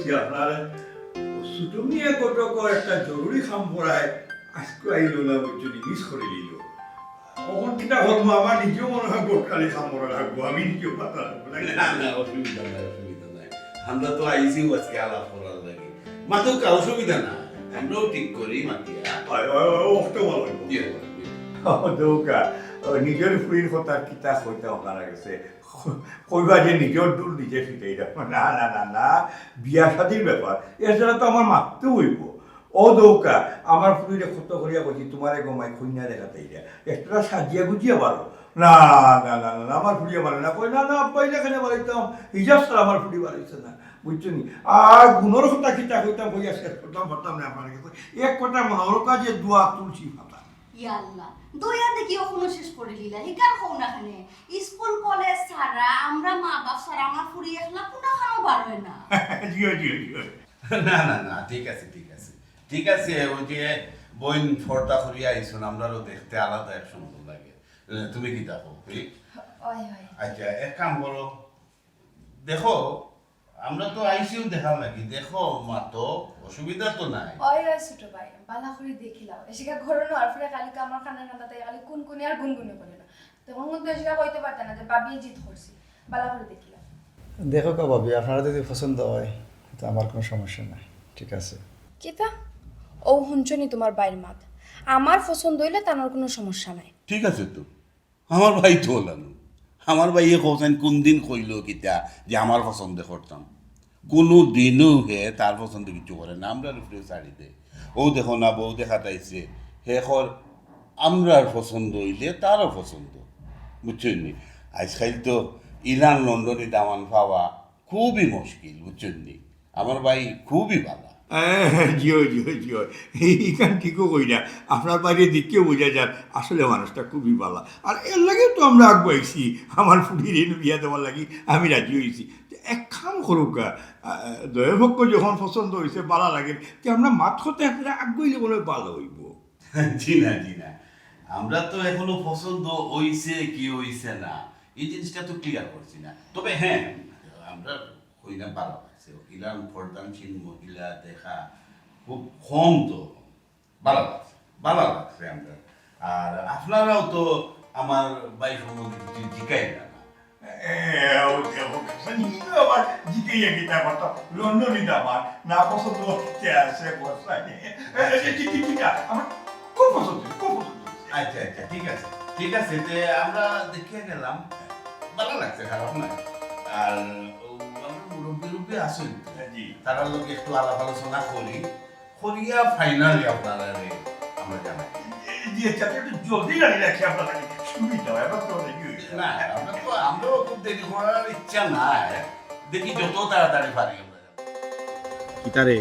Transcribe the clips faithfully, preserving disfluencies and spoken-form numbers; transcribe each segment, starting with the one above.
কি আপনার ছোট মিয়া ঘটকর একটা জরুরি কাম পড়ায় আজকে আইল না, বুঝছনি, মিস করি দিল। অখন কিতা করমু, আমার নিজেও মনে হয় ঘটকালি কাম করা লাগবো, আমি নিজেও পাতা লাগবো। না, না, অসুবিধা নাই, অসুবিধা নাই। আমরা তো আইছিউ আজকে আলাপ করার লাগি। মাতউক্কা, অসুবিধা না, আমরাও ঠিক করি মাতিয়া। অয়, অয়, অয়, অখটা ভালা অইবো। জি, জি। ও দৌকা, ও নিজর ফুড়ির কথা কিতা কইতাম আপনার গেছে। কইবা যে নিজর ঢুল নিজে ফিটাই দাও। না, না, না, না, বিয়া শাদির ব্যাপার। এর ছাড়া তো আমার মাততে অইবো। ও দৌকা, আমার ফুড়িরে কত করিয়া কইছি, তুমারে গো মাই কইন্যা দেখাত আইরা। একটা সাজিয়া গুজিয়া পারো। না, না, না, না, না, আমার ফুড়িয়ে পারে না। কই, "না, না, আব্বা, ইলা কেনে বাড়াইতাম? হিজাব ছাড়া আমার ফুড়ি বাড়াইছে না।" বুঝছো নি? আর গুণর কথা কিতা কইতাম, কইয়া শেষ করতাম, পারতাম না আপনার কাছে। এক কথা মনে হলো, কাজে দোয়া তুলসী পাতা। ইয়া আল্লাহ, দয়া দেখি অখনো শেষ করি দিলা। হিকার কও না কেনে? স্কুল কলেজ ছাড়া, আমরা মা বাপ ছাড়া আমার ফুড়ি একলা কোনোখানো বারোয় না। জিও, জিও, জিও। না, না, না, ঠিক আছে, ঠিক আছে। ঠিক আছে, ওই যে বইন পর্দা করিয়া আইছন, আমরারও দেখতে আলাদা এক সুন্দর লাগে। এ, তুমি কিতা কও? ওই, ওই। আচ্ছা, এক কাম করো, দেখো, আমরা তো আইছিউ দেখার লাগি, দেখো, মাতো, অসুবিধা তো নাই। ওই, ওই, ছোট ভাই, বালা করি দেখিলাও। এসিকা ঘরো নেওয়ার পরে খালি আমার কানের কান্দাত খালি কুনকুনি আর গুনগুনি করে না। তখন কিন্তু এসিকা কইতে পারতা না যে ভাবিয়ে জিদ করছি। বালা করি দেখিলাও। দেখো কা ভাবি, আপনারা যদি পছন্দ হয়, তো আমার কোনো সমস্যা নাই, ঠিক আছে। কিতা? ও হুনছনি তুমার ভাইর মাত। আমার পছন্দ অইলে তানর কোনো সমস্যা নাই। ঠিক আছে তো, আমার ভাই তো ওলানো। আমার ভাইয়ে কওছাইন কোন দিন কইলো কিতা যে আমার পছন্দে করতাম? কোনো দিনও হে তার পছন্দে কিছু করে না, আমরার উপরে ছাড়ি দে। ও দেখো না, বউ দেখাত আইছে, হে কর আমরার পছন্দ অইলে তারও পছন্দ, বুঝছইন নি? আজকাল তো ইলান লন্ডনি দামান পাওয়া খুবই মুশকিল, বুঝছইন নি? আমার ভাই খুবই ভালা। হ্যাঁ, জিও, জিও, জিও। ইখান ঠিকও কইরা। আপনার ভাইরে দেখিয়া বুঝা যার, আসলে মানুষটা খুবই ভালা। আর এর লাগেউ তো আমরা আগুয়াইছি, আমার ফুড়িরে বিয়া দেওয়ার লাগি আমি রাজি অইছি। তো এক কাম করুক্কা, আহ, দোয় পক্ষ যখন পছন্দ অইছে, ভালা লাগে, তে আমরা মাত কথা একটা আগুয়াইলে মনে হয় ভালা অইবো। জি না, জি না, আমরা তো এখনো পছন্দ অইছে কি অইছে না, এই জিনিসটা তো ক্লিয়ার করছি না। তবে হ্যাঁ, আমরা কইনা ভালা লাগছে, ইলান পর্দানশীল মহিলা দেখা খুব কম তো। ভালা লাগছে, ভালা লাগছে আমরার। আর আপনারাও তো আমার ভাই সম্বন্ধে কিছু জিকাইলা না। এ, ও, ও, ও, আবার জিকাইয়া কিতা করতাম? লন্ডনি দামান, না পছন্দ অইতে আছে, বসাই। এ, এ, এ, ঠিক, ঠিক, ঠিক, আমার খুব পছন্দ অইছে, খুব পছন্দ অইছে। আচ্ছা, আচ্ছা, ঠিক আছে, ঠিক আছে, তে আমরা দেখিয়া গেলাম, ভালা লাগছে, খারাপ না। আর ও, আমার মুরব্বি রুব্বি আছইন, জি। তারার লগে একটু আলাপ আলোচনা করি, করিয়া ফাইনালি আপনারারে আমরা জানাই। জি, আচ্ছা, একটু জলদি জানি রাখি আপনারা, সুবিধা হয়, আপনার তো অনেক ইয়ে হয়ে যায়। না, আমরা তো, আমরাও খুব দেরি করার ইচ্ছা নাই, দেখি যত তাড়াতাড়ি পারি আমরা জানাই। কিতা রে,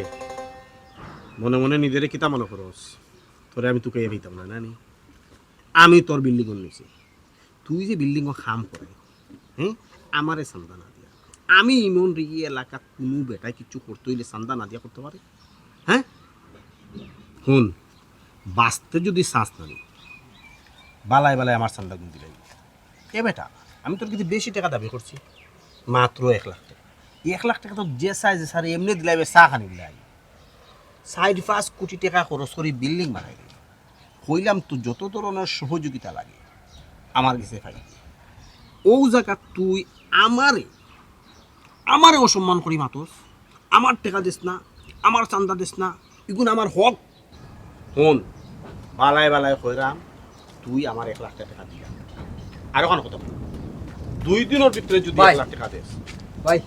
মনে মনে নিজেরে কিতা মনে করস? তোরে আমি তুকাইয়া কইতাম না, না নি? আমি তোর বিল্ডিংর নিচে। তুই যে বিল্ডিংও কাম করে, হ্যাঁ, আমারে চান্দা না দিয়া। আমি ইমন রে, ই এলাকাত কুনু বেটায় কিচ্ছু করতে অইলে চান্দা না দিয়া করতে পারে? হ্যাঁ? হুন, বাঁচতে যদি চাস না নি, বালায় বালায় আমার চান্দা গুন দিলাই। এ বেটা, আমি তোর কাছে বেশি টেকা দাবি করছি, মাত্র এক লাখ টেকা। এক লাখ টেকা তো যে চায় যে স্যার এমনে দিলাই, চা খানি দিলাই। চাইর পাঁচ কোটি টেকা খরচ করি বিল্ডিং বানাইলি। কইলাম তো যত ধরনের সহযোগিতা লাগে আমার গেছে পাই। অউ জাগাত তুই আমারে, আমারে অসম্মান করি মাতস, আমার টেকা দেস না, আমার চান্দা দেস না, ইগুন আমার হক। হুন, বালায় বালায় কইরাম, তুই আমার এক লাখ টেকা দিলা। আর অখান কথা বল, দুই দিনর ভিতরে যদি ভাই। এক লাখ টেকা দেস, ভাই।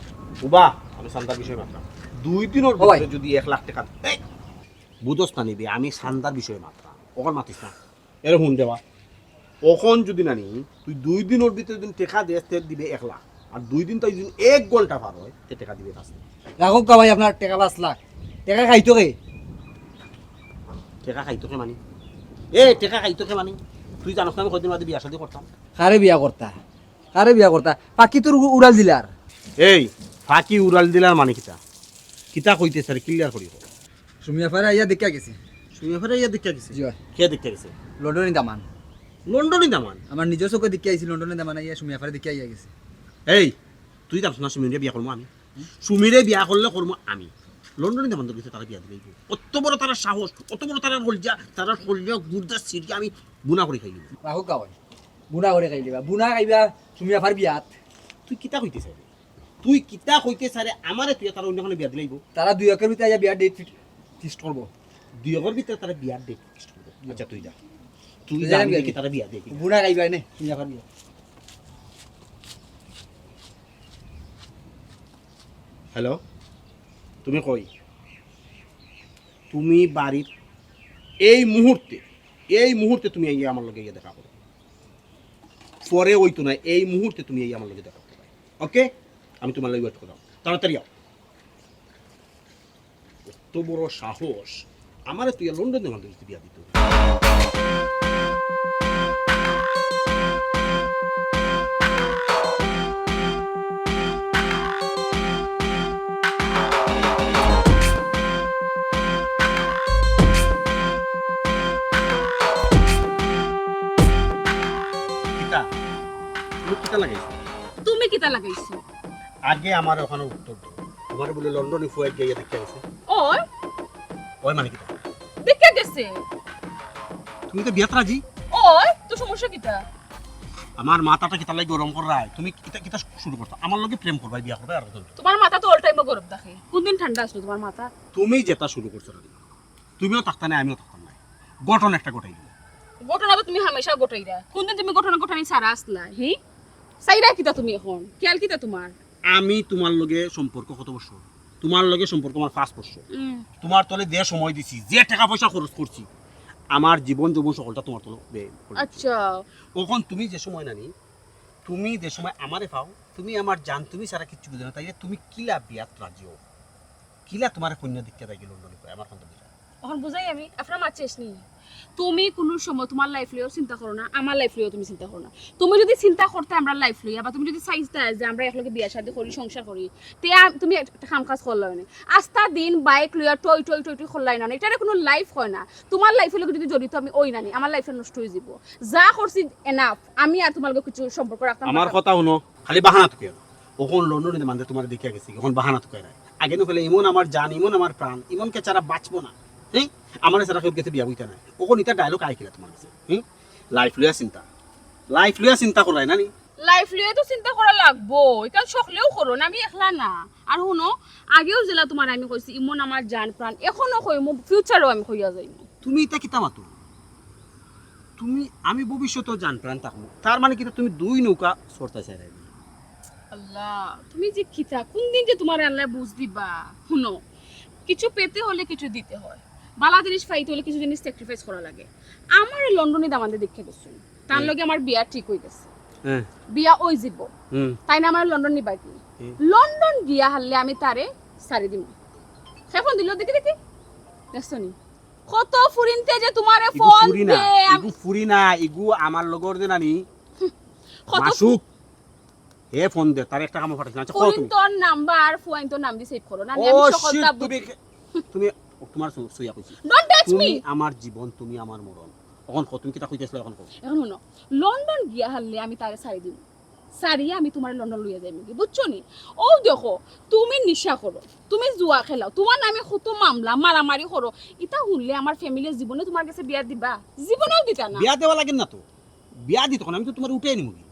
উবা, আমি চান্দার বিষয়ে মাতরাম। দুই দিনর ও ভাই। ভিতরে যদি এক লাখ টেকা, এই, বুঝস না নি বে, আমি চান্দার বিষয়ে মাতরাম, অখন মাতিস না। এরে হুন দেবা, অখন যদি না নি, তুই দুই দিনর ভিতরে যদি টেকা দেস, তে দিবে এক লাখ। আর দুই দিন তাই যদি এক ঘন্টা পার অয়, তে টেকা দিবে পাঁচ লাখ। রাখউক্কা ভাই আপনার টেকা পাঁচ লাখ। টেকা খাইতো কে? টেকা খাইতো কে মানি? এ, টেকা খাইতো কে মানি? তুই জানস না আমি কয়দিন বাদে বিয়া শাদি করতাম? কারে বিয়া করতা? কারে বিয়া করতা? ফাকি তোর উ-, উড়াল দিলার। এই, ফাকি উড়াল দিলার মানে কিতা? কিতা কইতে স্যার, ক্লিয়ার করি কও। সুমিয়া ফারে আইয়া দেখিয়া গেছি। সুমিয়া ফারে আইয়া দেখিয়া গেছে? জি ভাই। কে দেখিয়া গেছে? লন্ডনি দামান। লন্ডনি দামান? আমার নিজর চউখে দেখিয়া আইছি, লন্ডনি দামান আইয়া সুমিয়া ফারে দেখিয়া আইয়া গেছে। এই, তুই জানস না সুমিরে বিয়া করমু আমি? সুমিরে বিয়া করলে করমু আমি। লন্ডনি দামান্দর গেছে তারা বিয়া দিলাইবো। অত বড় তারার সাহস, অত বড় তারার কলিজা, তারার কলিজা গুর্দা ছিড়িয়া আমি বুনা করি খাইলিমু। রাখো গাওয়াই। বুনা করি খাইলিবা। বুনা খাইবা তুমি আফার বিয়াত। তুই কিতা কইতে চাইরে? তুই কিতা কইতে চাইরে? আমারে তুই তারা অন্য বিয়া দিলাইবো। তারা দুই একের ভিতরে আইয়া বিয়ার ডেট ফিক্সড করবো। দুই একের ভিতরে তারা বিয়ার ডেট ফিক্সড করবো। আচ্ছা তুই যা। তুই যা, জানবি আমি কি দেখি। তারা বিয়া দেখি। বুনা খাইবা নে, তুমি আফার বিয়া। হ্যালো, তুমি কই? তুমি বাড়ির এই মুহূর্তে, এই মুহূর্তে তুমি এই আমার লগে গিয়ে দেখা করো। পরে ওই তো না, এই মুহূর্তে তুমি এই আমার লগে দেখা করো। ওকে, আমি তোমার লগে ওয়েট করলাম, তাড়াতাড়ি আও। অত বড় সাহস, আমারে তুই লন্ডন দেওয়ার বিয়া দিত। কিতা? তুমি কিতা লাগাইছো? তুমি কিতা লাগাইছো? আগে আমার ওখানে উত্তর দাও। তোমার বলে লন্ডনি ফুয়া গিয়া দেখতে গেছে। ওই। ওই মানে কিতা? দেখতে গেছে। তুমি তো বিয়াত রাজি। ওই, তো সমস্যা কিতা? আমার মাথাটা কিতা লাগি গরম কররায়? তুমি কিতা কিতা শুরু করছো? আমার লগে প্রেম করবায়, বিয়া করবায় আর কত? তোমার মাথা তো অল টাইমও গরম থাকে। কোন দিন ঠান্ডা আসলো তোমার মাথা? তুমি যেটা শুরু করছো রানী, তুমিও থাকতা না, আমিও থাকতাম না। ঘটনা একটা ঘটাই দিলাম। ঘটনা তো তুমি হামেশা ঘটাইরা। কোন দিন তুমি ঘটনা ঘটানি ছাড়া আসলা? হি, চাইরা কিতা তুমি এখন? খেয়াল কিতা তোমার? আমি তোমার লগে সম্পর্ক কত বছর? তোমার লগে সম্পর্ক আমার পাঁচ বছর। তোমার তলে যে সময় দিছি, যে টাকা পয়সা খরচ করছি, আমার জীবন যৌবন সকলটা তোমার তলে ব্যয় করে দিছি। আচ্ছা। অখন তুমি যে সময় নানি, তুমি যে সময় আমারে পাও, তুমি আমার জান, তুমি ছাড়া কিচ্ছু বুঝো না, তাইলে তুমি কিলা বিয়াত রাজি হও? কিলা তোমার কইন্যা দেখতে যাই লন্ডনে কয় আমার কান্তা দিলা? অখন বুঝাই আমি, আপনার মাত শেষ নি। তুমি কুনু সময় তোমার লাইফ লইয়াও চিন্তা করো না, আমার লাইফ লইয়াও তুমি চিন্তা করো না। তুমি যদি চিন্তা করতে আমরা লাইফ লইয়া, বা তুমি যদি চাইতে যে আমরা একলগে বিয়া শাদী করি, সংসার করি, তে আ-, তুমি একটা কাম কাজ করলায় না। আস্তা দিন বাইক লইয়া টই টই টই টই করলায় না, এটারে কুনু লাইফ কয় না। তোমার লাইফের লগে যদি জড়িত আমি ওই নানি, আমার লাইফটা নষ্ট হয়ে যাব। যা করছি এনাফ, আমি আর তোমার লগে কিছু সম্পর্ক রাখতাম আমার পারতাম না। কথা হুনো, খালি বাহানা তুকাইরায়। অখন লন্ডনে মানে তোমার দেখিয়া গেছি, অখন বাহানা তুকাইরায়। আগে নু কইলে ইমন আমার জান, ইমন আমার প্রাণ, ইমনকে ছাড়া বাঁচবো না। হ্যাঁ, আমার ছাড়া কেউ গেছে বিয়া বইতা নাই। অখন ইটা ডায়লগ আই কিলা তোমার গেছে? হুম, লাইফ লইয়া চিন্তা, লাইফ লইয়া চিন্তা কররায় না নি? লাইফ লইয়া তো চিন্তা করা লাগবো, ইখান সকলেও করো না, আমি একলা না। আর হুনো, আগেও যেলা তোমার আমি কইছি ইমন আমার জান প্রাণ, এখনো কইমু, ফিউচারও আমি কইয়া যাইমু। তুমি ইটা কিতা মাতো? তুমি, আমি ভবিষ্যতেও জান প্রাণ থাকমু, তার মানে কিতা তুমি দুই নৌকা চড়তায় চাইরায়? আল্লাহ, তুমি যে কিতা, কোন দিন যে তোমার আল্লাহ বুঝ দিবা। হুনো, কিছু পেতে হলে কিছু দিতে হয়, বালা জিনিস পাইতে হলে কিছু জিনিস স্যাক্রিফাইস করা লাগে। আমার লন্ডনি দামান্দে দেখতে গেছি, তার হুম। লগে আমার বিয়া ঠিক হয়ে গেছে। হ্যাঁ। বিয়া ওই যাব। হুম। তাই না আমার লন্ডন নিবা কি? হুম। লন্ডন গিয়া হারলে আমি তারে সারি দিমু। সে ফোন দিল, দেখি দেখি। দেখছো নি? কত ফুরিনতে যে তোমারে ইগু ফোন ফুরি না, দে, আমি ইগু ফুরি না, ইগু আমার লগর যে নানি, কত মাসুক। হে ফোন দে, তার একটা কামো ফাটাইছে না। আচ্ছা, কও তুমি। ফুরিনতর নাম্বার, ফুয়াইনতর নাম দি সেভ করো। না, ও, আমি সকলটা shit, তুমি বুঝি। তুমি, তোমার সু-, সুইয়া কইছি। Don't touch তুমি me। আমার জীবন, তুমি আমার মরণ। অখন কও, তুমি কিতা কইতেছিলে, অখন কও। এখন হুনো, লন্ডন গিয়া হারলে আমি তারে সারি দিমু। সারিয়া আমি তোমারে লন্ডন লইয়া যাইমু গি, বুঝছো নি? ও দেখো, তুমি নিশা করো, তুমি জুয়া খেলাও, তোমার নামে কত মামলা, মারামারি করো, ইতা হুনলে আমার ফ্যামিলির জীবনে তোমার গেছে বিয়া দিবা? জীবনেও দিতা না। বিয়া দেওয়া লাগে না তো, বিয়া দিত না, আমি তো তোমারে উঠাই নিমু গি।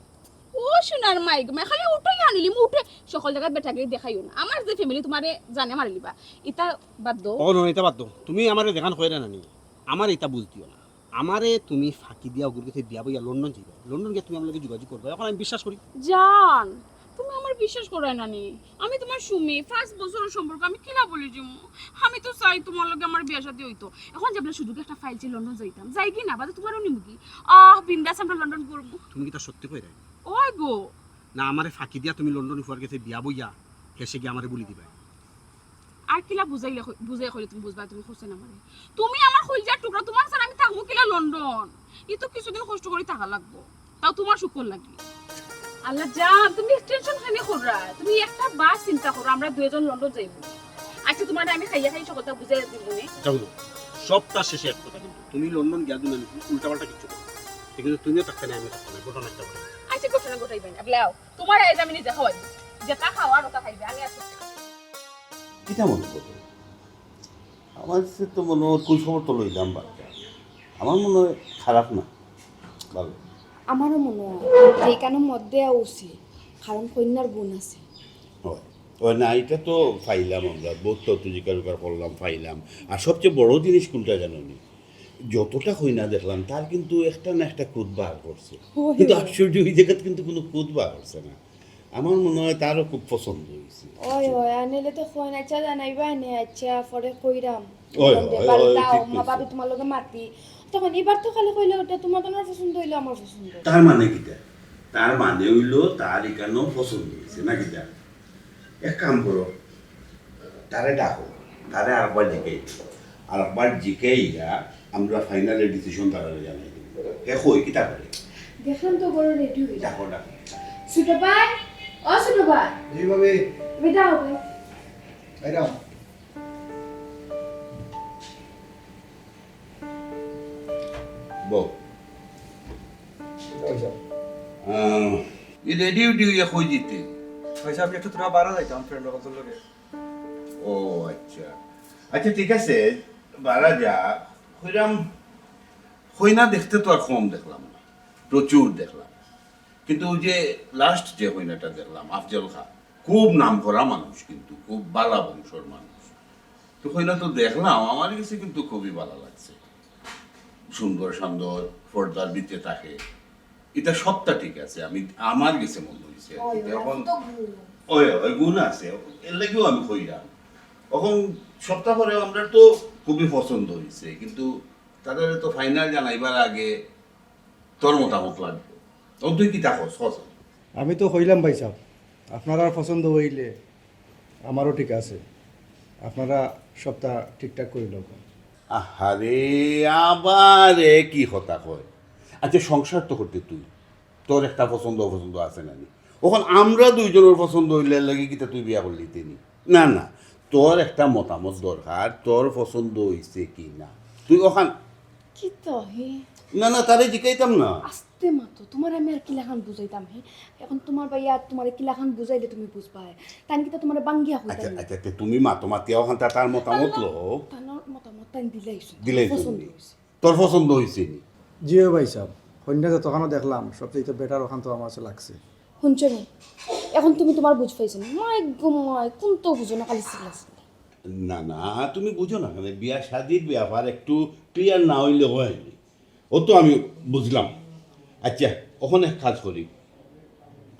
ও সোনার মাই গো, মাই খালি উঠাই আনিলিমু, উঠে সকল জাগাত বেটাগিরি দেখাইও না। আমার যে ফ্যামিলি তোমারে জানে মারিলিবা, ইতা বাদ দেও। ও না, ইতা বাদ দেও। তুমি আমারে যেখান কইরায় না নি, আমারে ইতা বুঝ দিও না। আমারে তুমি ফাঁকি দিয়া ওগুর গেছে বিয়া বইয়া লন্ডন যাইবা। লন্ডন গিয়া তুমি আমার লগে যোগাযোগ করবা। অখন আমি বিশ্বাস করি। জান, তুমি আমার বিশ্বাস করায় না নি? আমি তোমার সুমি, পাঁচ বছরের সম্পর্ক, আমি কিলা ভুলি যিমু? আমি তো চাই তোমার লগে আমার বিয়া শাদী হইতো। অখন যেবলা সুযোগে একটা পাইছি লন্ডন যাইতাম, যাই কি না, বাদে তোমারও নিমু গি। আহ, বিন্দাস আমরা লন্ডন ঘুরমু। তুমি কিতা সত্যি কইরায়? ওই গো। না, আমারে ফাঁকি দিয়া তুমি লন্ডন ফুয়ার গেছে বিয়া বইয়া, হেষে গিয়া আমারে ভুলি দিবায়। আর কিলা বুঝাইলে কই-, বুঝাই কইলে তুমি বুঝবায়, তুমি কইছো না আমারে। তুমি আমার কইলজার টুকরা, তোমার ছাড়া আমি থাকমু কিলা লন্ডন? ই তো কিছুদিন কষ্ট করি থাকা লাগবো, তাও তোমার সুখর লাগি। আল্লাহ জান, তুমি টেনশন কেনে কররায়? তুমি একটা বার চিন্তা করো, আমরা দুইজন লন্ডন যাইমু। আচ্ছা, তোমারে আমি খাইয়া খাইয়া সকলটা বুঝাই দিমু নে। যাও, যাও। সবটা শেষে এক কথা কিন্তু, তুমি লন্ডন গিয়া দুই মিনিট উল্টাপাল্টা কিচ্ছু করো। কিন্তু তুমিও থাকতে না, আমিও থাকতে না, ঘটনা একটা ঘটে। আচ্ছা, ঘটনা ঘটাইবায় না, বলাও। তোমার আজ আমি নিজে খাওয়াই, যেটা খাওয়ার ওটা খাইবায়, আমি আর কিচ্ছু খাইতাম না। কিতা মনে করো? আমার কাছে তো মনে হয় কুল খবর তো লইলাম বাচ্চা, আমার মনে হয় খারাপ না, ভালো। আমারও মনে হয় যে এখানে মত দেওয়া উচিত, কারণ কইন্যার গুণ আছে। হয়। ও না, এটা তো পাইলাম আমরা, বহুত তথ্য জিজ্ঞাসা করলাম, পাইলাম। আর সবচেয়ে বড় জিনিস কোনটা জানো নি? যতটা কইন্যা দেখলাম, তার কিন্তু একটা না একটা খুঁত বার করছে। ওই, কিন্তু ওই। আশ্চর্য, ওই জায়গাত কিন্তু কোনো খুঁত বার করছে না। আমার মনে হয় তারও খুব পছন্দ হয়েছে। ওই, ওই, আনিলে তো কইন, আচ্ছা, জানাইবা নে, আচ্ছা, পরে কইরাম। ওই, তখন যে ওই, বাড়িত ওই, আও, ঠিক মা কইছো। ভাবি তোমার লগে মাতি। তখন এবার তো খালি কইলে ওটা তোমার তোমার পছন্দ হইলো আমার পছন্দ। তার মানে কিতা? তার মানে হইলো তার এখানেও পছন্দ হয়েছে, না কিতা? এক কাম করো, তারে ডাকো, তারে আরেকবার জিকাই, আরেকবার জিকাইয়া আমরা ফাইনালি ডিসিশন তারে জানাই দিব। হে কই, কিতা করে? দেখলাম তো বড় রেডি হয়ে। ডাকো, ডাকো। ছোট ভাই, ও ছোট ভাই। জি ভাবি। তুমি ডাকো। এই ডাকো। বউ। ওই স্যার। আহ, এই রেডি উডি হইয়া কই যেতে? ভাই সাহেব, একটু তোরা বাড়া যাইতাম ফ্রেন্ড অকলর লগে। ও আচ্ছা। আচ্ছা, ঠিক আছে, বাড়া যা। কইরাম, কইন্যা দেখতে তো আর কম দেখলাম না, প্রচুর দেখলাম। কিন্তু ওই যে লাস্ট যে কইন্যাটা দেখলাম, আফজল খাঁ, খুব নাম করা মানুষ, কিন্তু খুব বালা বংশর মানুষ। তো কইন্যা তো দেখলাম, আমার কাছে কিন্তু খুবই ভালো লাগছে। সুন্দর সুন্দর পর্দার ভিতরে থাকে, এটা সবটা ঠিক আছে, আমি, আমার কাছে মনে হয়েছে আর কি। ওই, ওই, এখন তো গুণ। ওই, ওই গুণ আছে, এর লাগিও আমি কইলাম। এখন সবটা পরে আমরা তো খুবই পছন্দ হয়েছে, কিন্তু তাদের তো ফাইনাল জানাইবার আগে তোর মতামত লাগবে। তখন তুই কিতা কস, কস? আমি তো কইলাম ভাই সাহেব, আপনারার পছন্দ হইলে আমারও ঠিক আছে, আপনারা সবটা ঠিকঠাক করি লউক। আহারে, আবার একই কথা কয়। আচ্ছা, সংসার তো করতে তুই, তোর একটা পছন্দ অপছন্দ আছে না নি? এখন আমরা দুইজনের পছন্দ হইলে লাগে কিতা তুই বিয়া করলি তিনি? না, না, তোর একটা মতামত দরকার, তোর পছন্দ হইছে কি না। তুই ওখান কিতা হে? না, না, তারে জিকাইতাম না। আস্তে মাতো, তোমার আমি আর কিলাখান বুঝাইতাম হে? এখন তোমার ভাইয়া আর তোমারে কিলাখান বুঝাইলে তুমি বুঝবায়। তাই কিতা তোমারে বাঙ্গিয়া কইতাম আচ্ছা, নি? আচ্ছা, তে তুমি মাতো, মাতিয়া ওখান তা তার মতামত তার লো। তার মতামত তাই দিলাইছো। দিলাইছো পছন্দ নি? হইছে। তোর পছন্দ হইছে নি? জি ও ভাই সাহেব, কইন্যা যতখানো দেখলাম, সবচেয়ে বেটার ওখান তো আমার কাছে লাগছে। হুনছো নি? এখন তুমি তোমার বুঝ পাইছো নি? মাই গো মাই, কোন তো বুঝো না, খালি চিল্লা চিল্লি। না, না, তুমি বুঝো না কেন? বিয়া শাদির ব্যাপার একটু ক্লিয়ার না হইলে হয় নি। ও তো আমি বুঝলাম। আচ্ছা, ওখানে এক কাজ করি,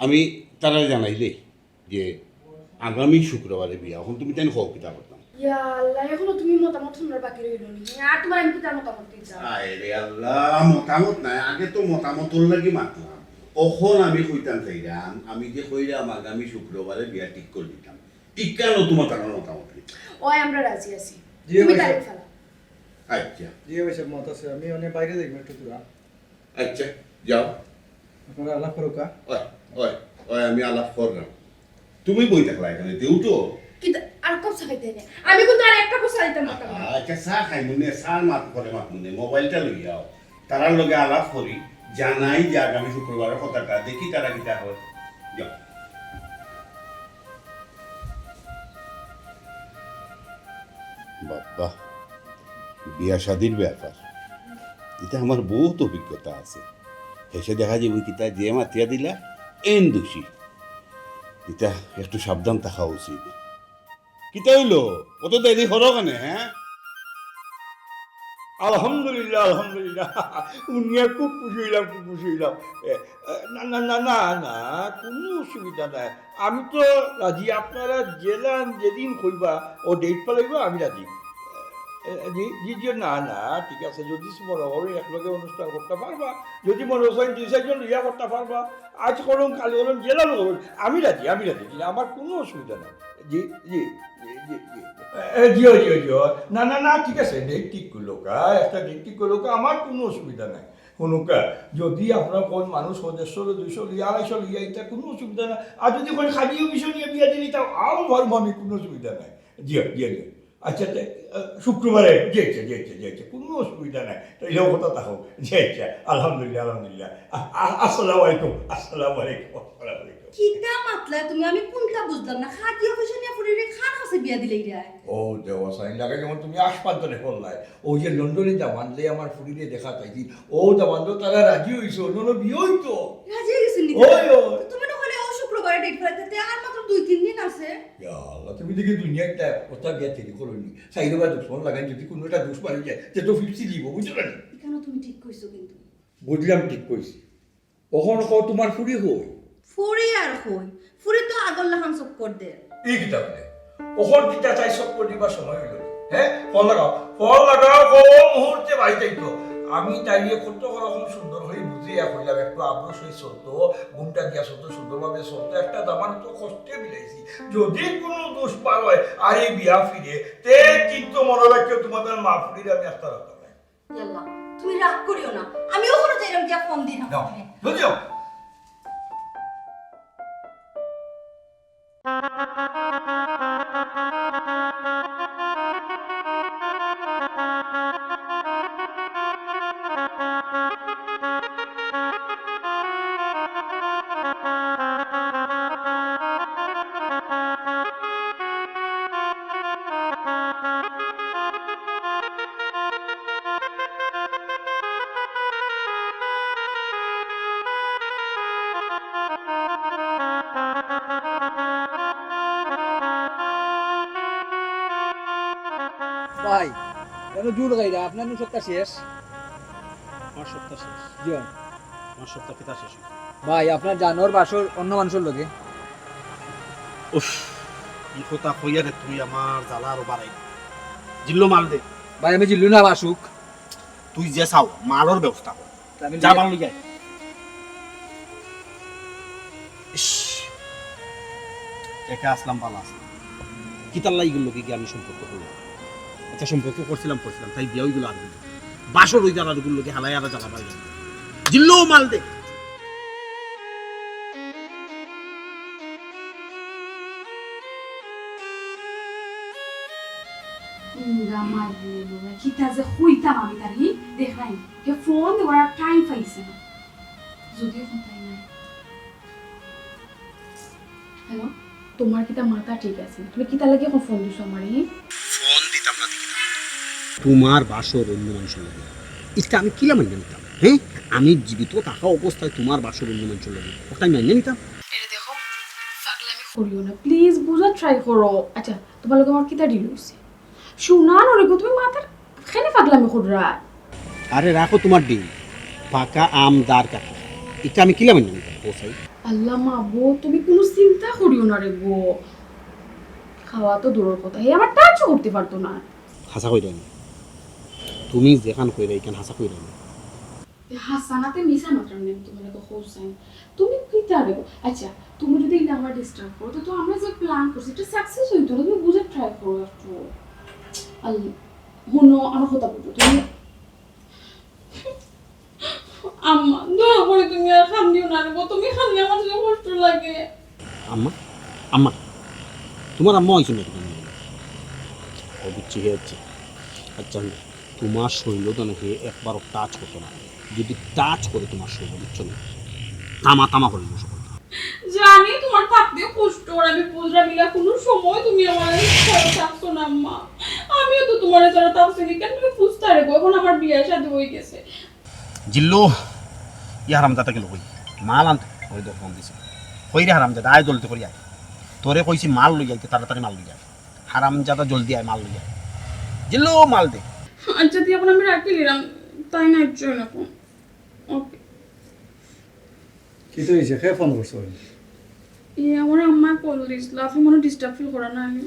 আমি তারারে জানাইলে যে আগামী শুক্রবারে বিয়া, এখন তুমি তাই কও কিতা করতাম? ইয়া আল্লাহ, এখনো তুমি মতামত শুনার বাকি রইল নি? আর তোমার আমি কিতা মতামত দিতাম? আয় রে আল্লাহ, মতামত নাই, আগে তো মতামতর লাগি মাতলাম। অখন আমি কইতাম চাইরাম, আমি যে কইরাম আগামী শুক্রবারে বিয়া ঠিক করি দিতাম, ইকানো তোমার তার মতামত কি? ওই আমরা রাজি আছি। জি, তুমি ভাই তারিখ সাহেব। ফালা। আচ্ছা। জি, ভাই সাহেব, মত আছে। আমি মানে বাইরে দেখবো একটু দূরা। আচ্ছা, যাও। আপনারা আলাপ করুকা। ওই, ওই, ওই, আমি আলাপ করলাম। তুমি বই থাকলা এখানে, তে উঠো। কিন্তু আর কপ সাকাইতে না। আমি কিন্তু আর একটা কথা দিতাম পারতাম না। আচ্ছা, চা খাই মনে, চা মাত করে মাত মনে, মোবাইলটা লই যাও। তারার লগে আলাপ করি, জানাই যে আগামী শুক্রবারের কথাটা, দেখি তারা কিতা হয়। যাও। বাবা, বিয়া শাদির ব্যাপার, এটা আমার বহুত অভিজ্ঞতা আছে। হেসে দেখা যাবে কিতা যে মাতিয়া দিলা, এন দোষী। এটা একটু সাবধান থাকা উচিত। কিতা হইলো? অত দেরি করো কেনে, হ্যাঁ? আলহামদুলিল্লাহ, আলহামদুলিল্লাহ। হুনিয়া খুব খুশি হইলাম, খুব খুশি হইলাম। এ, এ, না, না, না, না, না, কোনো অসুবিধা নাই। আমি তো রাজি, আপনারা যেলান যেদিন কইবা, ও ডেট ফালাইবা, আমি রাজি। এ, জি, জি, জি, না, না, ঠিক আছে, যদি মনে করো একলগে অনুষ্ঠান করতে পারবা, যদি মনে করো দুই চারজন লইয়া করতে পারবা, আজ করুন, কাল করুন, যেলান করুন, আমি রাজি, আমি রাজি, জি, আমার কোনো অসুবিধা নাই। জি, জি, জি, জি, জি। এ, জি, জি, জি। না, না, না, ঠিক আছে, ডেট ঠিক করলো কা, একটা ডেট ঠিক করলো কা, আমার কোনো অসুবিধা নাই। হুনুকা, যদি আপনার কোন মানুষ সদস্য হলো দুইশো লইয়া, আড়াইশো লইয়া, এটা কোনো অসুবিধা না। আর যদি কোন খালি বিষয় নিয়ে বিয়া দিলি, তাও আরো ভালো, আমি কোনো অসুবিধা নাই। জি, জি, জি। আচ্ছা, তে, আহ, শুক্রবারে, জি, আচ্ছা, জি, আচ্ছা, জি, আচ্ছা, কোনো অসুবিধা নাই। তাইলে ও কথা থাকো। জি, আচ্ছা, আলহামদুলিল্লাহ, আলহামদুলিল্লাহ। আ-, আ-, আসসালামু আলাইকুম, আসসালামু আলাইকুম, আসসালামু আলাইকুম। কিতা মাতলায় তুমি? আমি কুনটা বুঝলাম না। খাটিয়া পয়সা নিয়া ফুরিরে কার কাছে বিয়া দিলাইরায়? ও দেওয়া সাইন লাগে যেমন তুমি আশপান্তনে করলায়। ওই যে লন্ডনে দামান লইয়া আমার ফুরিরে দেখাত আইছি, ও দামান তো তারা রাজি অইছে, অন্য বিয়া অইতো। রাজি অই গেছইন নি? ওই, ওই। তো তুমি না কইলে ও শুক্রবারে ডেট ফালাইতে, তে আর মাত্র দুই তিন দিন আছে। ইয়া আল্লাহ, তুমি দেখি দুনিয়া একটা কথা বিয়া তৈরি করো নি। সাইডে বা দুশমন লাগাই যদি কোনো একটা দুশমন যায়, তে তো ফিফটি দিব, বুঝছো না? এখানে তুমি ঠিক কইছো কিন্তু। বুঝলাম, ঠিক কইছি। অখন কও তুমার ফুরি কই? ফুরি আর কই? ফুরি তো আগর লাখান চক্কর দের। ই কিতা বলে? অখন কিতা তাই চক্কর দিবার সময় অইলো নি? হে? ফোন লাগাও, ফোন লাগাও, কও মুহূর্তে বাড়িত আইতো। আমি তাইরে কত রকম সুন্দর করি বুঝাইয়া কইলাম, একটু আবরু সই চলতো, ঘুমটা দিয়া চলতো, সুন্দরভাবে চলতো, একটা দামান তো কষ্টে বিলাইছি। যদি কোনো দুশমন হয়, আর এই বিয়া ফিরে, তে কিন্তু মনে রাখিও তোমাদের মা ফুরির আমি একটা রাখতাম না। ইয়াল্লা, তুমি রাগ করিও না, আমি অখনো যাইরাম গিয়া ফোন দিরাম। যাও, জলদি যাও। ভাই, কেন জোর গাইরা? আপনার নু সপ্তাহ শেষ। আমার সপ্তাহ শেষ? জি অয়। আমার সপ্তাহ কিতা শেষ? ভাই, আপনার জানোর বাসর অন্য মানুষের লগে। উফ, ই কথা কইয়া রে তুমি আমার জ্বালা আরো বাড়াই। জিল্লু মাল দে। ভাই, আমি জিল্লু না, বাসুক। তুই যে চাও, মালর ব্যবস্থা কর। আমি যা লিয়ে মাল লই আয়। ইস, একা আসলাম, ভালা আসলাম। কিতার লাগি ইগুর লগে গিয়া আমি সম্পর্ক করলাম? আচ্ছা, সম্পর্ক করছিলাম, করছিলাম, তাই বিয়া অইগেলো আর অইলো। বাসর অই যার আর ইগুর লগে হালাই আর জ্বালা পাই। জিল্লু মাল দে। ইন্দা মাইরে বাবা, কিতা যে কইতাম আমি তারে, দেখরায়নি। হে ফোন দেওয়ার আর টাইম পাইছে না। যদিও ফোন তাই নাই। হ্যালো, তোমার কিতা মাথা ঠিক আছে? তুমি কিতা লাগি অখন ফোন দিছো আমারে, হি? ফোন দিতাম না, দিতাম। তোমার বাসর অন্য মানুষের লগে। ইটা আমি কিলা মাইনা নিতাম? হ্যাঁ? আমি জীবিত থাকা অবস্থায় তোমার বাসর অন্য মানুষের লগে। ওটা আমি মাইনা নিতাম? এরে দেখো, পাগলামি করিও না। প্লিজ বুঝার ট্রাই করো। আচ্ছা, তোমার লগে আমার কিতা ডিল অইছে? শুনা না রে গো, তুমি মাথার কেনে পাগলামি কররায়? আরে রাখো তোমার ডিল, পাকা আম দার কাটা, ইটা আমি কিলা মাইনা নিতাম, ও সাই? আল্লাহ মাবুদ, তুমি কুনু চিন্তা করিও না রে গো। খাওয়া তো দূরর কথা, হে আবার টাচও করতে পারতো না। হাছা কইরায় নি, তুমি যেখান কইরায় ইখান হাছা কইরায় নি। এ হাছা না তে মিছা মাতরাম নি, আমি তোমার লগে কইছি। তুমি কিতা রে গো? আচ্ছা, তুমি যদি ইলা আমার ডিস্টার্ব করো, তো, তো আমরা যে প্ল্যান করছি, ইটা সাকসেস অইতো না। তুমি বুঝার ট্রাই করো একটু। আল-, হুনো, আমার কথা বুঝো। তুমি, আম্মা, দয়া করি তুমি আর কান্দিও না রে গো। তুমি কান্দলে আমার যে কষ্ট লাগে। আম্মা, আম্মা, তোমার আম্মা অইছে নাকি? ও বুঝছি, হে হচ্ছে। আচ্ছা, তোমার শরীরও তো নাকি একবারও টাচ করতো না। যদি টাচ করে তোমার শরীর, বুঝছো না? তামা তামা করে দিবো সকল। জানি তোমার থাকতে কষ্ট, আর আমি বুঝলাম ইলা কোনো সময় তুমি আমার ছাড়া থাকছো না, আম্মা। আমিও তো তোমার ছাড়া থাকছি না, কেন তুমি বুঝতা রে গো? এখন আমার বিয়া শাদী অই গেছে। জিল্লু, ই হারামজাদা গেল কই? মাল আনতে। ওই দোকান দিছে। কই রে হারামজাদা, আয় জলদি করি আয়। তোরে কইছি মাল লই আইতে, তাড়াতাড়ি মাল লই আয়। হারামজাদা জলদি আয়, মাল লই আয়। জিল্লু, মাল দে। আচ্ছা, তুই এখন আমি রাখি নিলাম, তাই না, ইচ্ছু না এখন। ওকে। কিতা অইছে? কে ফোন করছে? ই, আমার আম্মা কল দিছিল, আপনি মনে ডিস্টার্ব ফিল করা না, আমি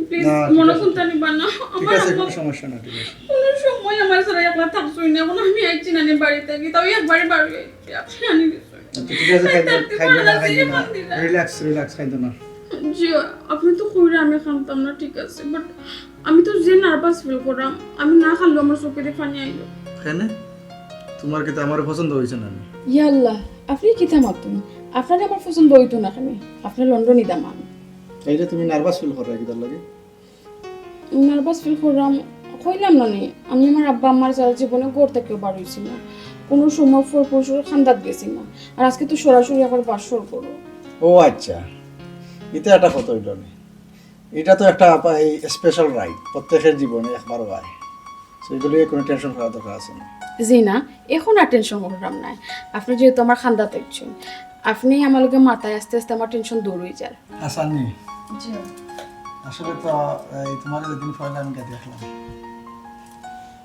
প্লিজ না, ঠিক মনে আছে, কোনটা নিবা না। ঠিক আমার আছে, আম্মা কোনো সমস্যা না, ঠিক আছে। কোনো সময় আমার ছাড়া একলা থাকছই না, এখন আমি আইছি না নি বাড়ি থাকি, তাও একবারই বাড়ি আইছি, আপনি আনি দিছেন। আচ্ছা, ঠিক আছে, তাই খাইবেন, তার খাইবেন না, পাড়া খাইবেন না। দিয়ে পান দিলা। রিল্যাক্স, রিল্যাক্স, খাইতো না। জি, আপনি তো কইরা আমি খাইতাম না, ঠিক আছে, বাট আমি তো যে নার্ভাস ফিল করাম, আমি না খাইলেও আমার চোখে দিয়ে পানি আইলো। কেনে? তোমার কিতা আমারে পছন্দ অইছে না নি? ইয়া আল্লাহ, আপনি কিতা মাতুন? আপনারে আমার পছন্দ অইতো না কেনে? আপনি লন্ডনি দামান। তাইলে তুমি নার্ভাস ফিল করো কিতার লাগি? নার্ভাস ফিল করলাম, কইলাম না নি, আমি আমার আব্বা আম্মার ছাড়া জীবনে ঘর থাকিও বার অইছি না, কোনো সময় পর পুরুষের খান্দাত গেছি না, আর আজকে তো সরাসরি আবার বাসর করো। ও আচ্ছা, ইটা একটা কথা অইলো নি। ইটা তো একটা আপা, এই স্পেশাল রাইড, প্রত্যেকের জীবনে একবার অয়। So, ইগুলো নিয়ে কোনো টেনশন করার দরকার আছে না। জি না, এখন আর টেনশন করলাম না। আপনি যেহেতু আমার খান্দাত আইছইন, আপনি আমার লগে মাতায় আস্তে আস্তে আমার টেনশন দূর অই যার। হাসানি, জি। আসলে তো এই তোমার যেদিন পয়লা আমি গিয়া দেখলাম,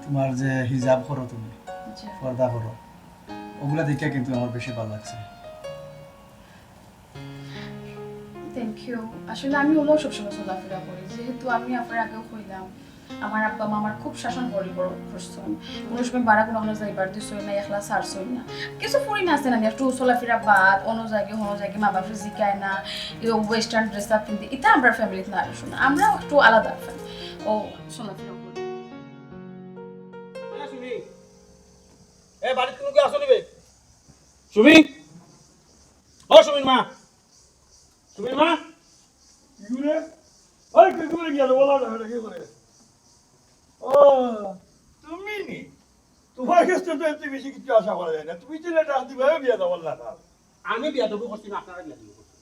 তোমার যে হিজাব করো তুমি, জি। পর্দা করো, ওগুলা দেখে কিন্তু আমার বেশি ভালো লাগছে। Thank you. আসলে আমি ওলাও সবসময় চলাফেরা করি, যেহেতু আমি আপনার আগেও কইলাম, আমার আব্বা মা আমার খুব শাসন করি বড় করছেন। কোনো সময় বারা কোনো যাইবার দিছইন না, একলা ছাড়ছইন না। কিছু ফুরিন আছে না, একটু চলাফেরা বাদ, অন্য জায়গায়, অন্য জায়গায় মা বাপরে জিকায় না, ওয়েস্টার্ন ড্রেস আপ পিনতে, ইটা আমরা ফ্যামিলিত না আসুন, আমরা একটু আলাদা ফ্যামিলি। ও চলাফেরা করি। এ সুমি, এ বাড়িত কোনো কি আছো নিবে? সুমি, ও সুমির মা, সুমির মা, কি করে? ওই কি করে গেল? বলা না, এটা কি করে? ও, তুমি নি? তোমার কাছ থেকে তো এত বেশি কিছু আশা করা যায় না। তুমি তো এটা দিবায় বিয়া দেওয়ার না। আমি বিয়া দেবো করছি না, আপনারা বিয়া দেবো করছি।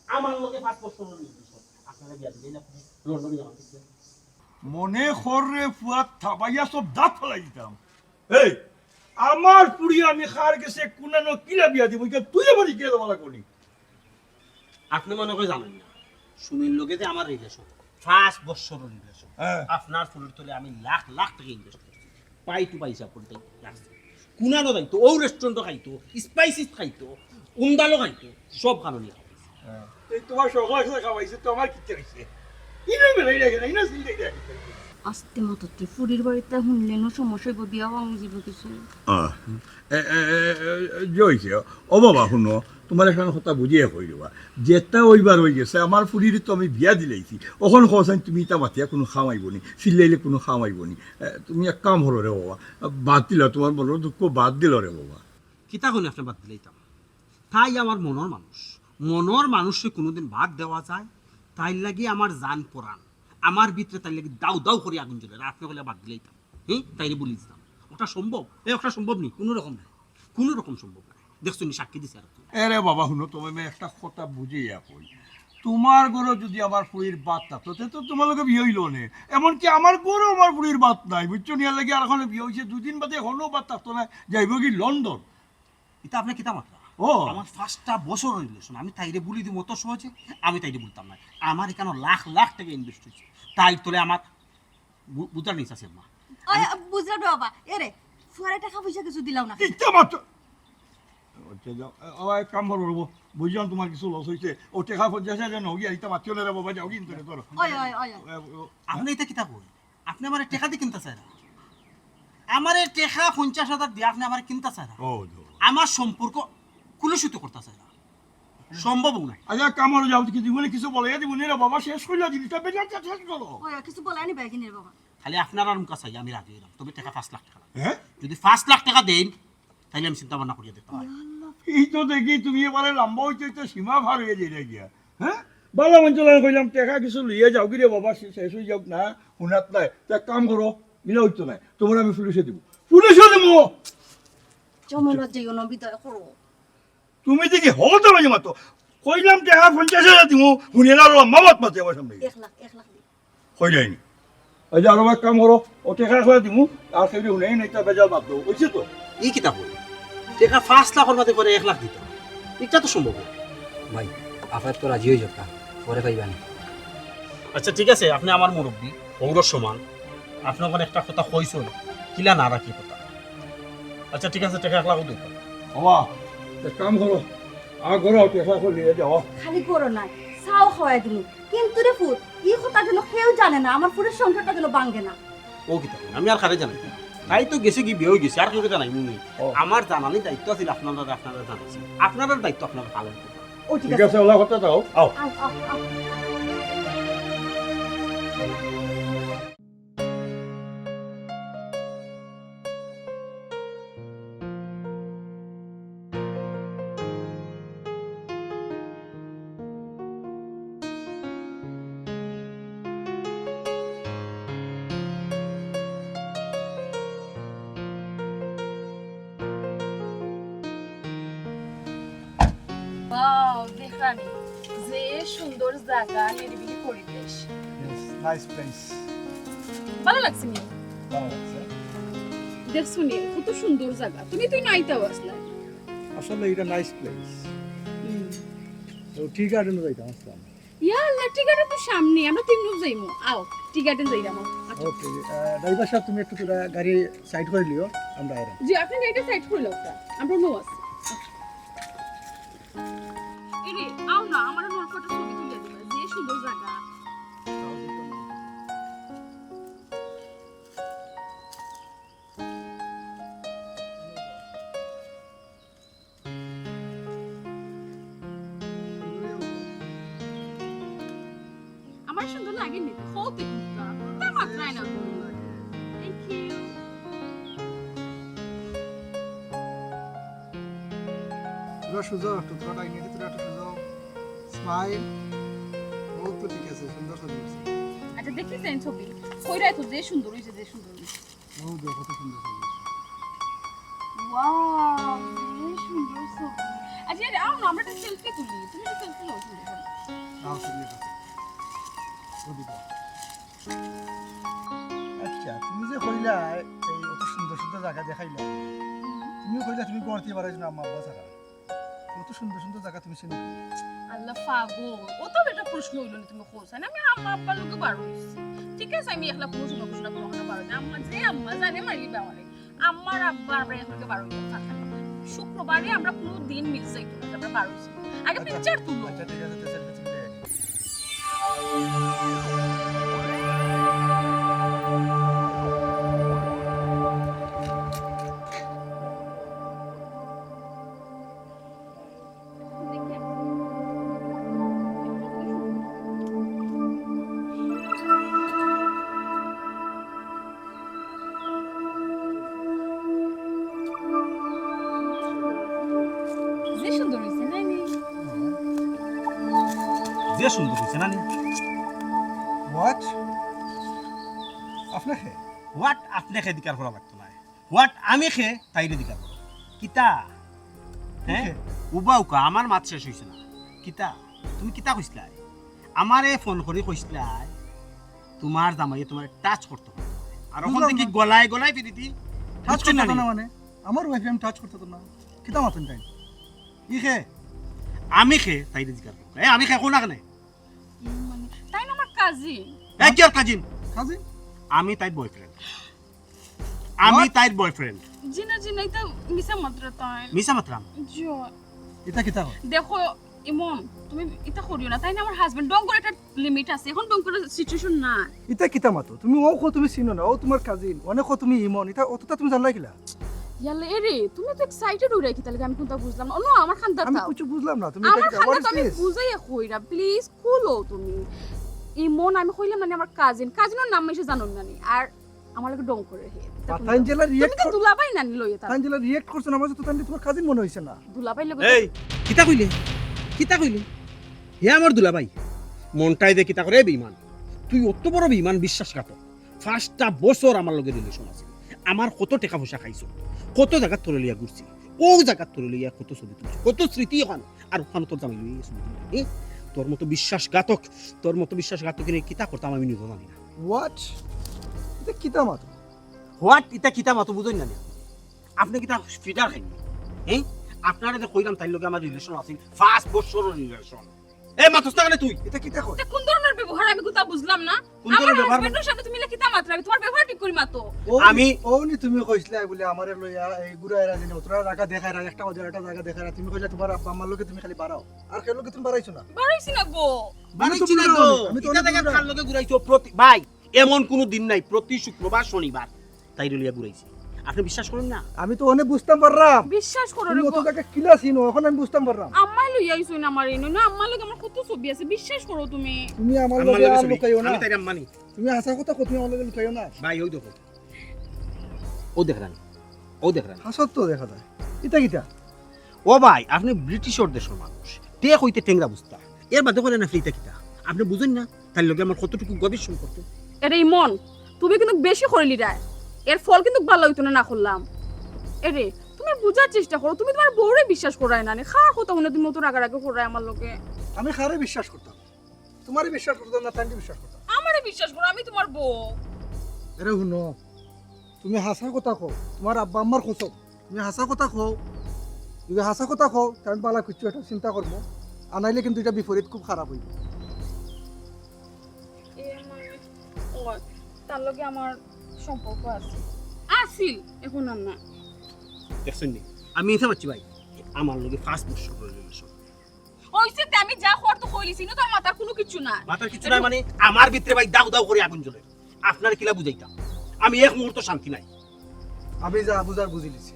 আমার লগে পাঁচ বছর হলো বিয়া দেবো। আপনারা বিয়া দিলে না, লন্ডনে আমার দিকে। মনে কর রে ফুয়াদ, থাবাইয়া সব দাঁত ফালাই দিতাম। এই, আমার পুড়ি আমি কার গেছে কুনানো কিলা বিয়া দিব, ইটা তুই আমার ইকে দেওয়া লাগবো নি? আপনি মনে হয় জানেন না, সুমির লগে যে আমার রিলেশন, পাঁচ বছরের রিলেশন। হ্যাঁ। আপনার ফুলের তলে আমি লাখ লাখ টাকা ইনভেস্ট করছি, পাই টু পাই হিসাব করতে রাখছি। কুনানো যাইতো, ও রেস্টুরেন্টও খাইতো, স্পাইসিস খাইতো, উন্দালো খাইতো, সব খানো নিয়ে খাওয়াইছে। হ্যাঁ। এই তোমার সকাল সকাল খাওয়াইছে, তো আমার কিচ্ছু হইছে? ইনো বেলাই রাখে না, ইনো সিল দেখে না। আস্তে মাততে ফুরির বাড়িতে হুনলে না সমস্যা হইব, বিয়া ভাঙি যাব কিছু। আহ, এ, এ, এ, এ, যে হইছে, ও বাবা, হুনো, তোমার একটা কথা বুঝিয়ে কই দেবা। যেটা ওইবার হয়ে গেছে, আমার ফুরির তো আমি বিয়া দিলাইছি। অখন কওছাইন তুমি ইতা মাতিয়া কোনো খাওয়াইব নি, চিল্লাইলে কোনো খাওয়াইব নি। এ, তুমি এক কাম করো রে বাবা, বাদ দিলা, তোমার মনের দুঃখ বাদ দিল রে বাবা। কিতা কইন আপনি বাদ দিলাইতাম? তাই আমার মনর মানুষ, মনর মানুষরে কোনোদিন বাদ দেওয়া যায়? তাইর লাগি আমার জান পরাণ, আমার ভিতরে তাইর লাগি দাউ দাউ করি আগুন জ্বলে, আপনি কইলে বাদ দিলাইতাম, হুম, তাইরে বলি দিতাম। ওটা সম্ভব? এ, ওটা সম্ভব নি, কোনো রকম নাই, কোনো রকম সম্ভব নাই। দেখছো নি, সাক্ষী দিছে আর কি। এরে বাবা, হুনো, তুমি আমি একটা কথা বুঝিয়া কই। তোমার ঘরো যদি আমার ফুরির বাত থাকতো, তে তো তোমার লগে বিয়া হইল নে। এমনকি আমার ঘরো আমার ফুরির বাত নাই, বুঝছো নি? এর লাগি আর ওখানে বিয়া হইছে, দুদিন বাদে হনো বাত থাকতো না, যাইব কি লন্ডন। এটা আপনি কিতা মাতরা? ও। আমার পাঁচটা বছর রিলেশন, আমি তাইরে বলি দিব অত সহজে? আমি তাইরে বলতাম না। আমার এখানে লাখ লাখ টাকা ইনভেস্ট হয়েছে, তাই তোলে আমার বু-, বুঝার নিস আছে মা। ওই, বুঝলাম রে বাবা। এ রে, ফুয়ারে টাকা পয়সা কিছু দিলাও না। ইচ্ছা মতো। আচ্ছা, যাও। এ, ও, এক কাম করো, রবো। বুঝলাম তোমার কিছু লস হইছে। ও, টাকা পঞ্চাশ হাজার নগি, ইটা মাতিও না রে বাবা, যাও কিন্তু রে, ধরো। ওই, ওই, ওই, ওই। এ, ও, আপনি এটা কিতা কই? আপনি আমারে টাকা দিয়ে কিনতা চাইরা? আমারে টাকা পঞ্চাশ হাজার দিয়ে আপনি আমারে কিনতা চাইরা? ও, যাও। আমার সম্পর্ক কুলুষিত করতা চাইরা? সম্ভব না। আচ্ছা, কামড় যাও, কি জীবনে কিছু বলে দিব নি রে বাবা, শেষ করিলা জিনিসটা, বেজারটা শেষ করো। ওই, কিছু বলে আনি ব্যাগিনের বাবা। খালি আপনার আর মুখা চাই, আমি রাজি হইলাম। তবে টাকা পাঁচ লাখ টাকা লাগবে। হ্যাঁ? যদি পাঁচ লাখ টাকা দেন, তাইলে আমি চিন্তা ভাবনা করিয়া দেখতাম পারি। এই তো দেখি তুমি এবারে লম্বা হইতে হইতে সীমা পার হয়ে যাই গিয়া। হ্যাঁ? বালা মঞ্চ লাগে কইলাম, টাকা কিছু লইয়া যাও কি রে বাবা, শে-, শেষ হয়ে যাও না, হুনাত নাই। তো এক কাম করো, মিলা হইতো নাই। তোমার আমি পুলিশে দিব। পুলিশে দিব! জমলত যাইও না, বিদায় করো। তুমি দেখি হল তো মাঝে মাতো। কইলাম টাকা পঞ্চাশ হাজার দিব, হুনে না লম্বা মত মাতে আমার সামনে। এক লাখ, এক লাখ দিন। কই যায়নি? এই যে আরো এক কাম করো, ও টাকা এক লাখ দিমু, আর কেউ হুনাই নাই, তার বেজাল বাদ দেবো, বুঝছো তো? ই কিতা কই? টাকা পাঁচ লাখর মাঝে করে এক লাখ দিতাম, এটা তো সম্ভব না। ভাই, আপাতত রাজি হয়ে যাক, পরে পাইবা না। আচ্ছা, ঠিক আছে, আপনি আমার মুরব্বী, ওগুলোর সমান। আপনি ওখানে একটা কথা কইছেন, কিলা না রাখি কথা। আচ্ছা, ঠিক আছে, টাকা এক লাখ দিতাম। বাবা, এক কাম করো, আর ঘরে আও, টাকা করে নিয়ে যাও। খালি করো না, চাও খাওয়াই দিমু। কিন্তু রে ফুত, ই কথা যেন কেউ জানে না, আমার ফুতের সংসারটা যেন ভাঙে না। ও কিতা কইন, আমি আর কারে জানাই? তাই তো গেছে কি বিয়ে হয়ে গেছে, আর কেউ জানাই মনে নেই। ও। আমার জানানি দায়িত্ব আছিল আপনারা, আপনারা জানাইছি। আপনারার দায়িত্ব আপনারা পালন করবেন। ও ঠিক ঠিক আছে। আছে, ওলা কথা দাও। আও। আও, আও, আও। Wow, দেখ জানি, যে সুন্দর জাগা, নিরিবিলি পরিবেশ। Yes, nice place. ভালা লাগছে নি? ভালা লাগছে। দেখছো নি, কত সুন্দর জাগা। তুমি তো নাইতাও আসলে। আসলে এটা nice place. তো টি গার্ডেন যাইতাম আসলাম। ইয়া আল্লাহ, টি গার্ডেন তো সামনে, আমরা তিন রুম যাইমু। আও, টি গার্ডেন যাইরাম। আচ্ছা। ওকে, ড্রাইভার সাহেব, তুমি একটু তোরা গাড়ি সাইড করে লিও, আমরা আইরাম। জি, আপনি গাড়িটা সাইড করে লও, আমরা নো আছি। এরে, আও না, আমার নলকটা ছবি তুলে দিবা, যে সুন্দর জায়গা। আমার সুন্দর লাগেনি? হতে কুত্তা। তা মাত্রায় না। Thank you. তোরা সুজা, তোরা ডাইনে তোরা একটু সুজা। স্মাইল। ও তো ঠিক আছে, সুন্দর ছবি উঠছে। আচ্ছা, দেখি যাই ছবি। কইরা তো যে সুন্দর হইছে, যে সুন্দর হইছে। ও দেখো, কত সুন্দর ছবি উঠছে। ওয়াও, যে সুন্দর ছবি। আচ্ছা, আরে, আও না, আমরা একটা সেলফি তুলি। তুমি একটা সেলফি লও, সুন্দর করে। আও, ছবি উঠছে। ও দিবা। আচ্ছা, তুমি যে কইলা এই অত সুন্দর সুন্দর জায়গা দেখাইলা, তুমি কইলা তুমি ঘর থেকে বাড়াইছো না আম্মা আব্বা ছাড়া, অত সুন্দর সুন্দর জায়গা তুমি চিনো? আল্লাহ পাগল, ও তো একটা প্রশ্ন হইল না, তুমি কইছ না, আমি আম্মা আব্বার লগে বার হইছি। ঠিক আছে, আমি একলা কোনো সময় ঘোষণা করবো না, বার হইছি। আম্মা যে আম্মা জানে মারি বাবারে, আম্মার আব্বা আমরা একলগে বার হইতে থাকা। শুক্রবারে আমরা কোনো দিন মিস যাইতো না, আমরা বার হইছি। আগে আচ্ছা, পিকচার তুলো। আচ্ছা, ঠিক আছে, তো সেলফি তুলতে। যে সুন্দর হইছে, নানি? যে সুন্দর হইছে, নানি? হোয়াট? আপনি খে? হোয়াট আপনি খে দিকার করা লাগতো না। হোয়াট আমি খে তাইরে দিকার করো। কিতা? হ্যাঁ? খে? উবা উকা, আমার মাত শেষ হইছে না। কিতা? তুমি কিতা কইছলায়? আমারে ফোন করি কইছলায়, তোমার জামাইয়ে তোমার টাচ করতো পারে। আর ওখান বুঝলাম থেকে না। গলায় গলায় ফিরি দি। টাচ বুঝছো না করতো নি? না মানে? আমার ওয়াইফ আমি টাচ করতো না। কিতা মাতইন তাই? ই খে? আমি খে তাইরে দিকার করো। এ, আমি খে কোন আগে? মানে, তাই না আমার কাজিন। এ, কি আর কাজিন? কাজিন? আমি তাইর বয়ফ্রেন্ড। আমি What? তাইর বয়ফ্রেন্ড। জি না, জি না, এটা মিছা মাত্রা তাই। মিছা মাতরাম। জি। এটা কিতা হয়? দেখো, ইমন, তুমি এটা করিও না, তাই না আমার হাজবেন্ড। ডঙ্গর একটা লিমিট আছে, এখন ডঙ্গর সিচুয়েশন না। এটা কিতা মাতো? তুমি ও কো তুমি চিনো না, ও তোমার কাজিন, অনেক কো তুমি ইমন, এটা অতটা তুমি জানলা কিলা? ইয়াল্লা, এরে, তুমি তো এক্সাইটেড হইরা কিতা লাগি, আমি কোনটা বুঝলাম না। ও না, আমার খান্দাত আমি তাও। কিছু বুঝলাম না, তুমি আমার এটা কিতা? What খান্দাত is আমি this? বুঝাইয়া কইরা, প্লিজ খুলো তুমি। ইমন, আমি কইলাম না নি আমার কাজিন, কাজিনর নাম এসে জানো না নি। আর আমার লগে ডং করে হে। আর তাইন জেলা তুমি রিয়েক্ট তো দুলাভাই নানি লইয়া তার। তাইন জেলা রিয়েক্ট করছেন, আমার তো তাইন তোমার কাজিন মনে হইছে না। দুলাভাই লগে এই, কিতা কইলে? কিতা কইলে? হে আমার দুলাভাই, মনটাই দে কিতা করে বেইমান। তুই অত বড় বেইমান, বিশ্বাসঘাতক। পাঁচটা বছর আমার লগে রিলেশন আছে, আমার কত টাকা পয়সা খাইছো, কত জায়গা তোরে লইয়া ঘুরছি, ও জায়গা তোরে লইয়া কত ছবি তুলছি, কত স্মৃতি ওখান, আর ওখানে তোর জামাই লইয়া ছবি তুলছি। এ, তোর মতো বিশ্বাসঘাতক, তোর মতো বিশ্বাসঘাতক কিনে কিতা করতাম আমি নিজেও জানি না। হোয়াট? এটা কিতা মাতো? হোয়াট? ইটা কিতা মাতো বুঝইন না নি? আপনি কিতা ফিডার খাইনি? হ্যাঁ, আপনারে যে কইলাম তাইর লগে আমার রিলেশন আছে, পাঁচ বছরর রিলেশন। এ মাতস না কেনে তুই? এটা কিতা কয়? এটা কোন ধরনের ব্যবহার আমি কোনটা বুঝলাম না। কোন ধরনের আমার ব্যবহার? হাজবেন্ডর সাথে তুমি কিতা মাতরা, তোমার ব্যবহার ঠিক করি মাতো। ও আমি ও নি তুমি কইছলা বলে আমারে লইয়া এই ঘুরাইরা দিনে অতরা জায়গা দেখাইরা, একটা বাজার একটা জায়গা দেখাইরা, তুমি কইলা তোমার আব্বা আম্মার লগে তুমি খালি বাড়াও, আর কেউ লগে তুমি বাড়াইছো না। বাড়াইছি না গো। বাড়াইছি না তুমি গো। আমি তো ইটা অনেক জায়গা দূরে। কার লগে ঘুরাইছো? প্রতি ভাই, এমন কোনো দিন নাই, প্রতি শুক্রবার শনিবার তাইরে লইয়া ঘুরাইছি। আপনি বিশ্বাস করেন না? আমি তো অনেক বুঝতাম পারলাম। বিশ্বাস করো তুমি রে অত গো। জায়গা কিলা চিনো, এখন আমি বুঝতাম পারলাম। আম্মাই লইয়া আইছইন আমার ইনো না, আম্মার লগে আমার কত ছবি আছে, বিশ্বাস করো তুমি। তুমি আমার আমার লগে লগে আর ছবি। লুকাইও না। আমি তাইরে আম্মা নি। তুমি হাছা কথা কো, তুমি আমার লগে লুকাইও না। ভাই, ওই দেখো, ও দেখরানি, ও দেখরানি। হাছত তো দেখা যায়। ইতা কিতা? ও ভাই, আপনি ব্রিটিশর দেশর মানুষ, তে কইতে টেংরা বুঝতা, এর বাদে করেন আপনি ইতা কিতা? আপনি বুঝেন না তাইর লগে আমার কতটুকু গভীর সম্পর্ক? এরে ইমন, তুমি কিন্তু বেশি করিলি রায়, এর ফল কিন্তু ভালো হইতো না, না করলাম। এরে, তুমি বুঝার চেষ্টা করো, তুমি তুমার বউরে বিশ্বাস কররায় না নি? কার কথা হুনিয়া তুমি অত রাগারাগি কররায় আমার লগে? আমি কারে বিশ্বাস করতাম? তুমারে বিশ্বাস করতাম না, তানরে বিশ্বাস করতাম? আমারে বিশ্বাস করো, আমি তুমার বউ। এরে হুনো, তুমি হাছা কথা কও, তুমার আব্বা আম্মার কসম, তুমি হাছা কথা কও। যদি হাছা কথা কও, তে আমি বালা কিচ্ছু একটা চিন্তা করমু, আর নাইলে কিন্তু ইটা বিপরীত খুব খারাপ অইবো। এ মানে, ও, তার লগে আমার সম্পর্ক আছে, আছিল, এখন আর না। দেখছইন নি? আমি ইতা মাতছি ভাই, আমার লগে পাঁচ বছর ধরি relation। অইছে তে আমি যা কওয়ার তো কইলিছি, ইনো তো আমার মাথার কুনু কিচ্ছু না। মাথার কিচ্ছু নাই মানে? আমার ভিতরে ভাই দাউ দাউ করি আগুন জ্বলে। আপনারে কিলা বুঝাইতাম? আমি এক মুহূর্ত শান্তি নাই। আমি যা বুঝার বুঝিলিছি,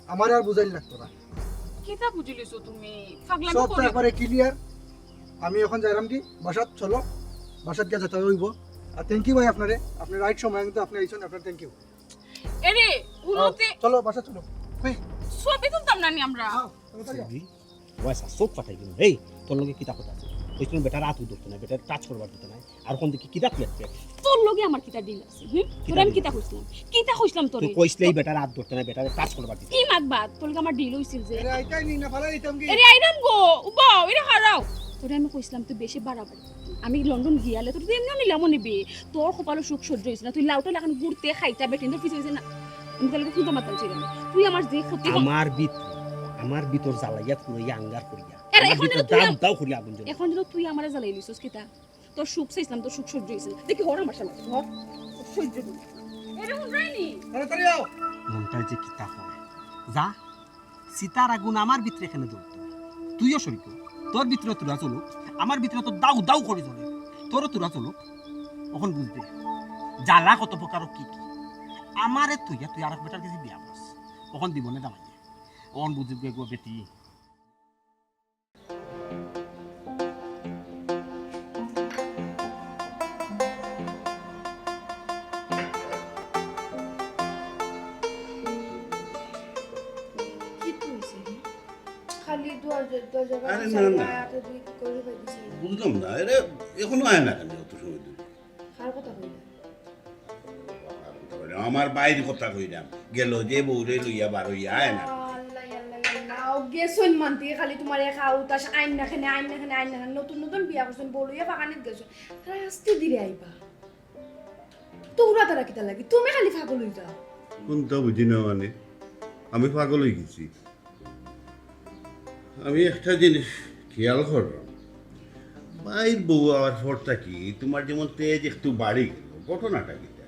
আমারে আর বুঝাইল লাগতো না। কিতা বুঝিলিছো তুমি? ফাগলামি সব তো করি। একবারে clear। আমি এখন যাইরাম কি বাসাত, চলো বাসাত গিয়া যেতে অইবো। আর thank you ভাই আপনারে, আপনি right সময় কিন্তু আপনি আইছেন, আপনার thank you। এরে, হুনো তে। চলো বাসাত চলো। কই? ছবি তুলতাম না নি আমরা? আও, তাড়াতাড়ি আও। ছবি? ওয়াইসা, চোখ ফাটাই দিন। এই, তোর লগে কিতা কথা আছে? কইছিলাম বেটার আত ধরতে না, বেটার touch করবার দিতে না। আর কোন দিকে কিতা তুই একটা? তোর লগে আমার কিতা deal আছে? হুম? কিতা তোরে আমি deal কিতা আছে? কইছিলাম? কিতা কইছিলাম তোরে? তুই কইছলেই বেটার আত ধরতে না, বেটারে touch করবার দিতে। কি মাত বাদ? তোর লগে আমার deal অইছিল যে। এরে আইতাই নি না, ফালাই দিতাম কি? এরে আইরাম গো, উবাও, এরে হারাও। তোরে আমি কইছিলাম তুই বেশি বাড়াবাড়ি। আমি লন্ডন গিয়ালে তোর তো এমনিও নিলামও নিবি। তোর কপালো সুখ সহ্য অইছে না। তুই লাউটা লাখান ঘুরতে খাইতা বেটিন তোর পিছে পিছে না। আমি তাহলে কিন্তু মাতাম ছিল না। তুই আমার যে ক্ষতি কর- আমার ভিতর, আমার ভিতর জ্বালাইয়া পুরাইয়া আঙ্গার করিয়া। এরে, আমার এখন ভিতর যেন তুই দাম আম-, দাও করিয়া আগুন জ্বলে। এখন যেন তুই আমারে জ্বালাই লইছস কিতা? তোর সুখ চাইছিলাম, তোর সুখ সহ্য অইছে না। দেখি হর আমার সামনে, হর। তোর সহ্য অইছে না। এরে, হুনরায়নি? তাড়াতাড়ি আও। মনটায় যে কিতা করে। যা, চিতার আগুন আমার ভিতরে কেনে জ্বলতো। তুইও শরিক অ। তোর ভিতরে তুরা জ্বলুক, আমার ভিতরে তো দাউ দাউ করি জ্বলে। তোরও তুরা জ্বলুক। অখন বুঝবে জ্বালা কত প্রকার ও কি কি। আমারে থইয়া তুই আরক বেটার গেছে বিয়া করস। অখন দিব না দামাইয়ে। অখন বুঝবে গো বেটি। কিতা অইছে রে? খালি দরজা, দরজা আরে বাড়ি না, চাইরা না। আতে দুই কি করে পাইতেছে? বুঝলাম না, এরে এখনো আয় না কেনে অত সময় ধরি? কার কথা কইলা? আমার ভাইর কথা কইরাম, গেল যে বউরে লইয়া বার অইয়া আয় না। আল্লাহ, আল্লাহ, আল্লাহ। ও গেছইন মানতে খালি তুমার এক আউতাস আইন না কেনে, আইন না কেনে, আইন না কেনে। নতুন নতুন বিয়া করছইন, বউ লইয়া বাগানিত গেছইন। তারা আস্তে ধীরে আইবা। তোরা তারা কিতা লাগি? তুমি খালি পাগল অই যাও। কুনতা বুঝি না মানে? আমি পাগল অই গেছি? আমি একটা জিনিস খেয়াল করলাম, ভাইর বউ আওয়ার পর থাকি তুমার যেমন তেজ একটু বাড়ি গেল, ঘটনাটা কিতা?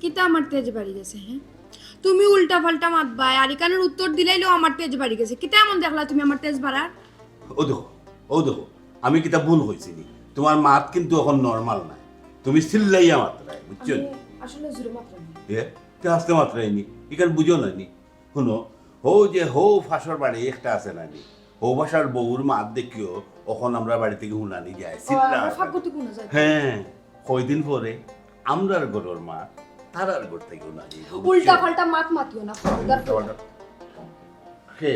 কিতা আমার তেজ বাড়ি গেছে, হে? তুমি উল্টা পাল্টা মাতবায়, আর ইখানর উত্তর দিলাইলেও আমার তেজ বাড়ি গেছে। কিতা এমন দেখলা তুমি আমার তেজ বাড়ার? ও দেখো, ও দেখো, আমি কিতা ভুল কইছি নি? তুমার মাত কিন্তু অখন normal নায়, তুমি চিল্লাইয়া মাতরায়, বুঝছো নি? আমি আসলে জোরে মাতরাম না। এ, তে আস্তে মাতরায় নি, ইখান বুঝো না নি? হুনো, হউ যে হউ ফাঁসর বাড়ি একটা আছে না নি? হউ ফাঁসর বউর মাত দেখিও, অখন আমরার বাড়ি থাকি হুনানি যায়, ও, চিল্লা। আমরার ফাঁক গতি কোন যায়? হ্যাঁ, কয়দিন পরে আমরার ঘরর মাত তারার ঘর থাকি হুনানি যায়, বুঝছো? উল্টা পাল্টা মাত মাতিও না, খবরদার। উল্টা পাল্টা। কে?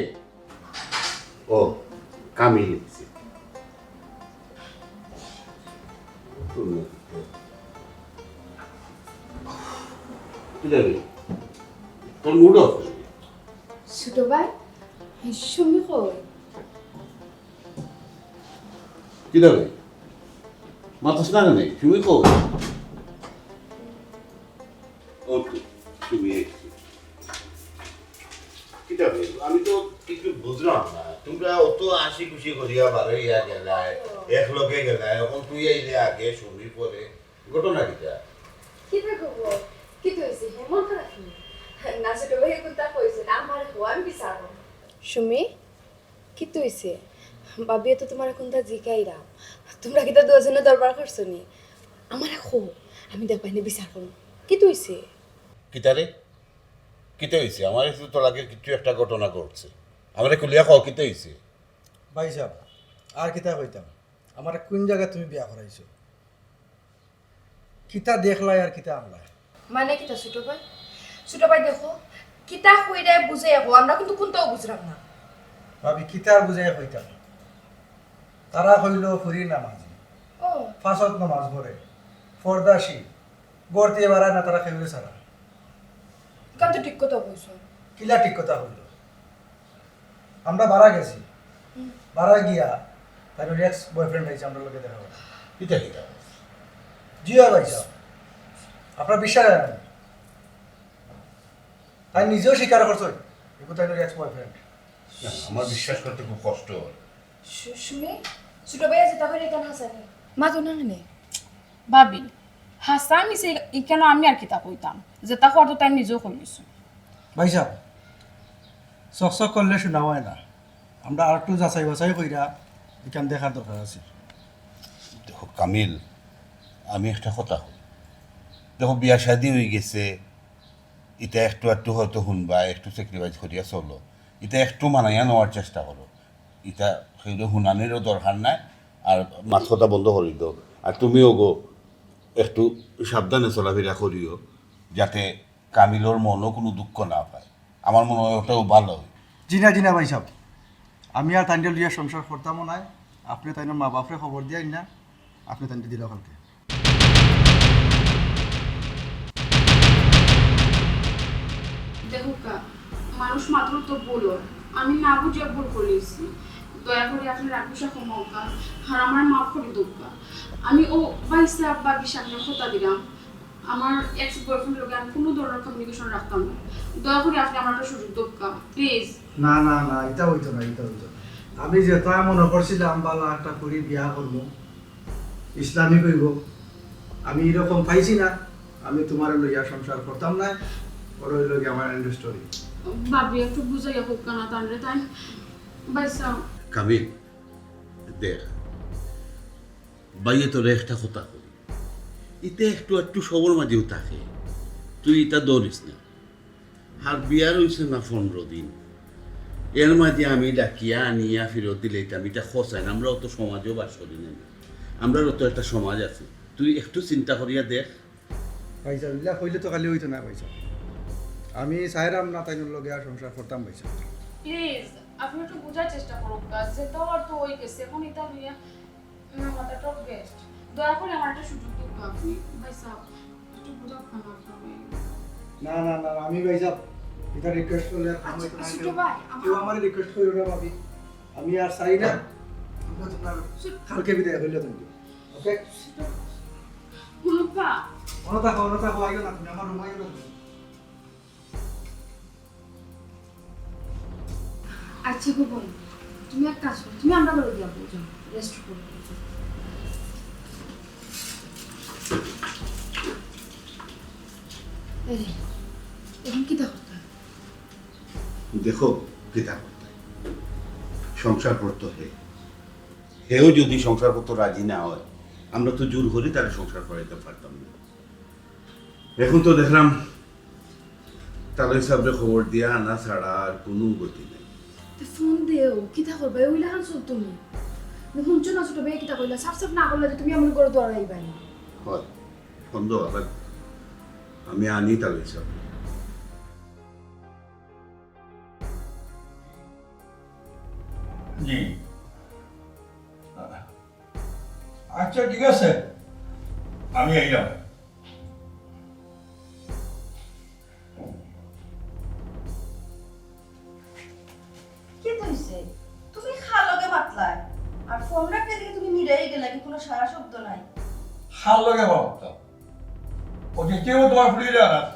ও, কামিল এসে। কিতা রে? তোর mood off? ছোট ভাই, সুমি কই? কিতা রে? মাতস না কেনে? সুমি কই? ও তো, সুমি আইছে। কিতা রে? আমি তো কিছু বুঝলাম না। তুমরা অত হাসি খুশি করিয়া বার অইয়া গেলায়, একলগে গেলায়, অখন তুই আইলে আগে, সুমি পরে। ঘটনা কিতা? কিতা খবর? কিতা অইছে? হে, মন খারাপ নি? না, ছোট ভাই, কুনতা কইছে না, আমারে কও, আমি বিচার করমু। সুমি, কিতা অইছে? ভাবিয়ে তো তুমারে কুনতা জিকাইরা। তুমরা কিতা দুইজনে দরবার করছো নি? আমারে কও, আমি দেখবায়নে বিচার করমু। কিতা অইছে? কিতা রে? কিতা অইছে? আমার একটু তোর আগে কিছু একটা ঘটনা ঘটছে। আমারে খুলিয়া কও, কিতা অইছে? ভাইসাব, আর কিতা কইতাম? আমারে কুন জাগাত তুমি বিয়া করাইছো? কিতা দেখলায় আর কিতা আনলায়? মানে কিতা ছোট ভাই? ছোট ভাই দেখো, কিতা কইরায় বুঝাইয়া কও, আমরা কিন্তু কুনতাও বুঝরাম না। ভাবি, কিতা আর বুঝাইয়া কইতাম? তারা কইলো ফুরি নামাজি, ও। পাঁচ ওয়াক্ত নামাজ পড়ে, পর্দাশীল, ঘর থাকি বারায় না তারা কেউরে ছাড়া। ইখান তো ঠিক কথা কইছো। কিলা ঠিক কথা কইলো? আমরা বারা গেছি, বারা গিয়া তাইনর এক্স বয়ফ্রেন্ড আইছে আমরার লগে দেখা করতে। ইটা কিতা? জি অয় ভাইসাব, আপনার বিশ্বাস অয় না? তাইন নিজেও স্বীকার করছইন, ইগু তাইনর এক্স বয়ফ্রেন্ড। না, আমার বিশ্বাস করতে খুব কষ্ট অয়। সু-, সুমি, ছোট ভাইয়ে যেতা কইরা ইখান হাছা নি? মা তো না নে। ভাবি, হাছা মিছা ইখান আমি আর কিতা কইতাম, যেতা কওয়ার তো তাইন নিজেও কইলিছইন। ভাইসাব, চকচক করলে শোনা অয় না, আমরা আরেকটু যাচাই বাছাই কইরা ইখান দেখার দরকার আছে। দেখো কামিল, আমি একটা কথা কই, দেখো বিয়া শাদী অইগেছে, ইতা একটু একটু হয়তো হুনবা, একটু স্যাক্রিফাইস করিয়া চলো, ইতা একটু মানাইয়া নেওয়ার চেষ্টা করো। ইতা কেউরে হুনানিরও দরকার নাই। আর মাত কথা বন্ধ করি দেও। আর তুমিও গো একটু সাবধানে চলাফিরা করিও, যাতে কামিলর মনও কুনু দুঃখ না পায়। আমার মনে অয় ওটাও ভালা অয়। জি না, জি না ভাইসাব, আমি আর তাইনরে লইয়া সংসার করতামও নায়। আপনে তাইনর মা বাপরে খবর দিয়াইন না, আপনে তাইনরে দিলাও কালকে। দেখউক্কা, মানুষ মাত্র তো ভুল অয়, আমি না বুঝিয়া ভুল করিলিছি। দয়া করি আপনে রাগ গুসা কমাউক্কা, আর আমারে মাফ করি দেউক্কা। আমি অউ ভাইসাব ভাবির সামনে কথা দিরাম, আমার এক্স বয়ফ্রেন্ডর লগে আমি কুনু ধরনর কমিউনিকেশন রাখতাম না। দয়া করি আপনে আমারে একটা সুযোগ দেউক্কা, প্লিজ। না, না, না, ইতা অইতো না, ইতা অইতো না। আমি যেতা মনো করছিলাম, ভালা একটা ফুরি বিয়া করমু, ইসলামিক অইবো। আমি ইরকম পাইছি না, আমি তুমারে লইয়া সংসার করতাম না, অর অইলো গি আমার এন্ড স্টোরি। ভাবি, একটু বুঝাইয়া কউক্কা না তানরে, তাইন ভাইসাব। কামিল, দেখ, ভাইয়ে তোরে একটা কথা কই, ইতা একটু একটু সবর মাঝেও থাকে, তুই ইতা ধরিস না। আর বিয়ার অইছে না পনরো দিন, এর মাঝে আমি ডাকিয়া আনিয়া ফিরত দিলে ইতা আমি ইতা খোঁচাই না, আমরা অত সমাজেও বাস করি না, আমরার অত একটা সমাজ আছে, তুই একটু চিন্তা করিয়া দেখ। ভাইসাব, ইলা কইলে তো খালি অইতো না ভাইসাব, আমি চাইরাম না তাইনর লগে আর সংসার করতাম ভাইসাব। প্লিজ, আপনে একটু বুঝার চেষ্টা করউক্কা, যেতা অওয়ার তো অইগেছে, অখন ইতা লইয়া না, মাথা টপ বেস্ট। দয়া করি আমারে একটা সুযোগ দেউক্কা আপনে। ভাইসাব, একটু বুঝাউক্কা না আপনে। না, না, না, আমি ভাইসাব, ইতা রিকোয়েস্ট করলে আর কাম অইতো না। ছোট ভাই, আমার কেউ আমারে রিকোয়েস্ট করিও না ভাবি, আমি আর চাই না। আমরা তুমার কালকে বিদায় করিলাও তুমি। ওকে? হুনউক্কা। অনো থাকো, অনো থাকো, আইও না তুমি, আমার রুমো আইও না তুমি। আচ্ছা গো বোন, তুমি এক কাজ করো, তুমি আমরার ঘরো গিয়া বও, যাও, রেস্ট করো। এই রে, অখন কিতা করতাম? দেখো, কিতা করতাম? সংসার করতো হে। হেও যদি সংসার করতো রাজি না অয়, আমরা তো জোর করি তারে সংসার করাইতাম পারতাম না। অখন তো দেখরাম তালই সাবরে খবর দিয়া আনা ছাড়া আর কুনু গতি নাই। তে ফোন দেও, কিতা করবায়, অউ লাখান চলতো নি। হুনছো না ছোট ভাইয়ে কিতা কইলা, সাফ সাফ না করলে তো তুমি আমার ঘরো দুয়ারো আইবায় না। অয়, ফোন দেও আবার। আমি আনি তালই সাবরে। জি। আচ্ছা, ঠিক আছে, আমি আইলাম। কিতা অইছে? তুমি কার লগে মাতলায়? আর ফোন রাখতে দেখি তুমি নিরাই গেলায়, কুনু সাড়া শব্দ নাই। কার লগে মাতলাম? অউ যে কেউ তুমার ফুরিরে আনাত।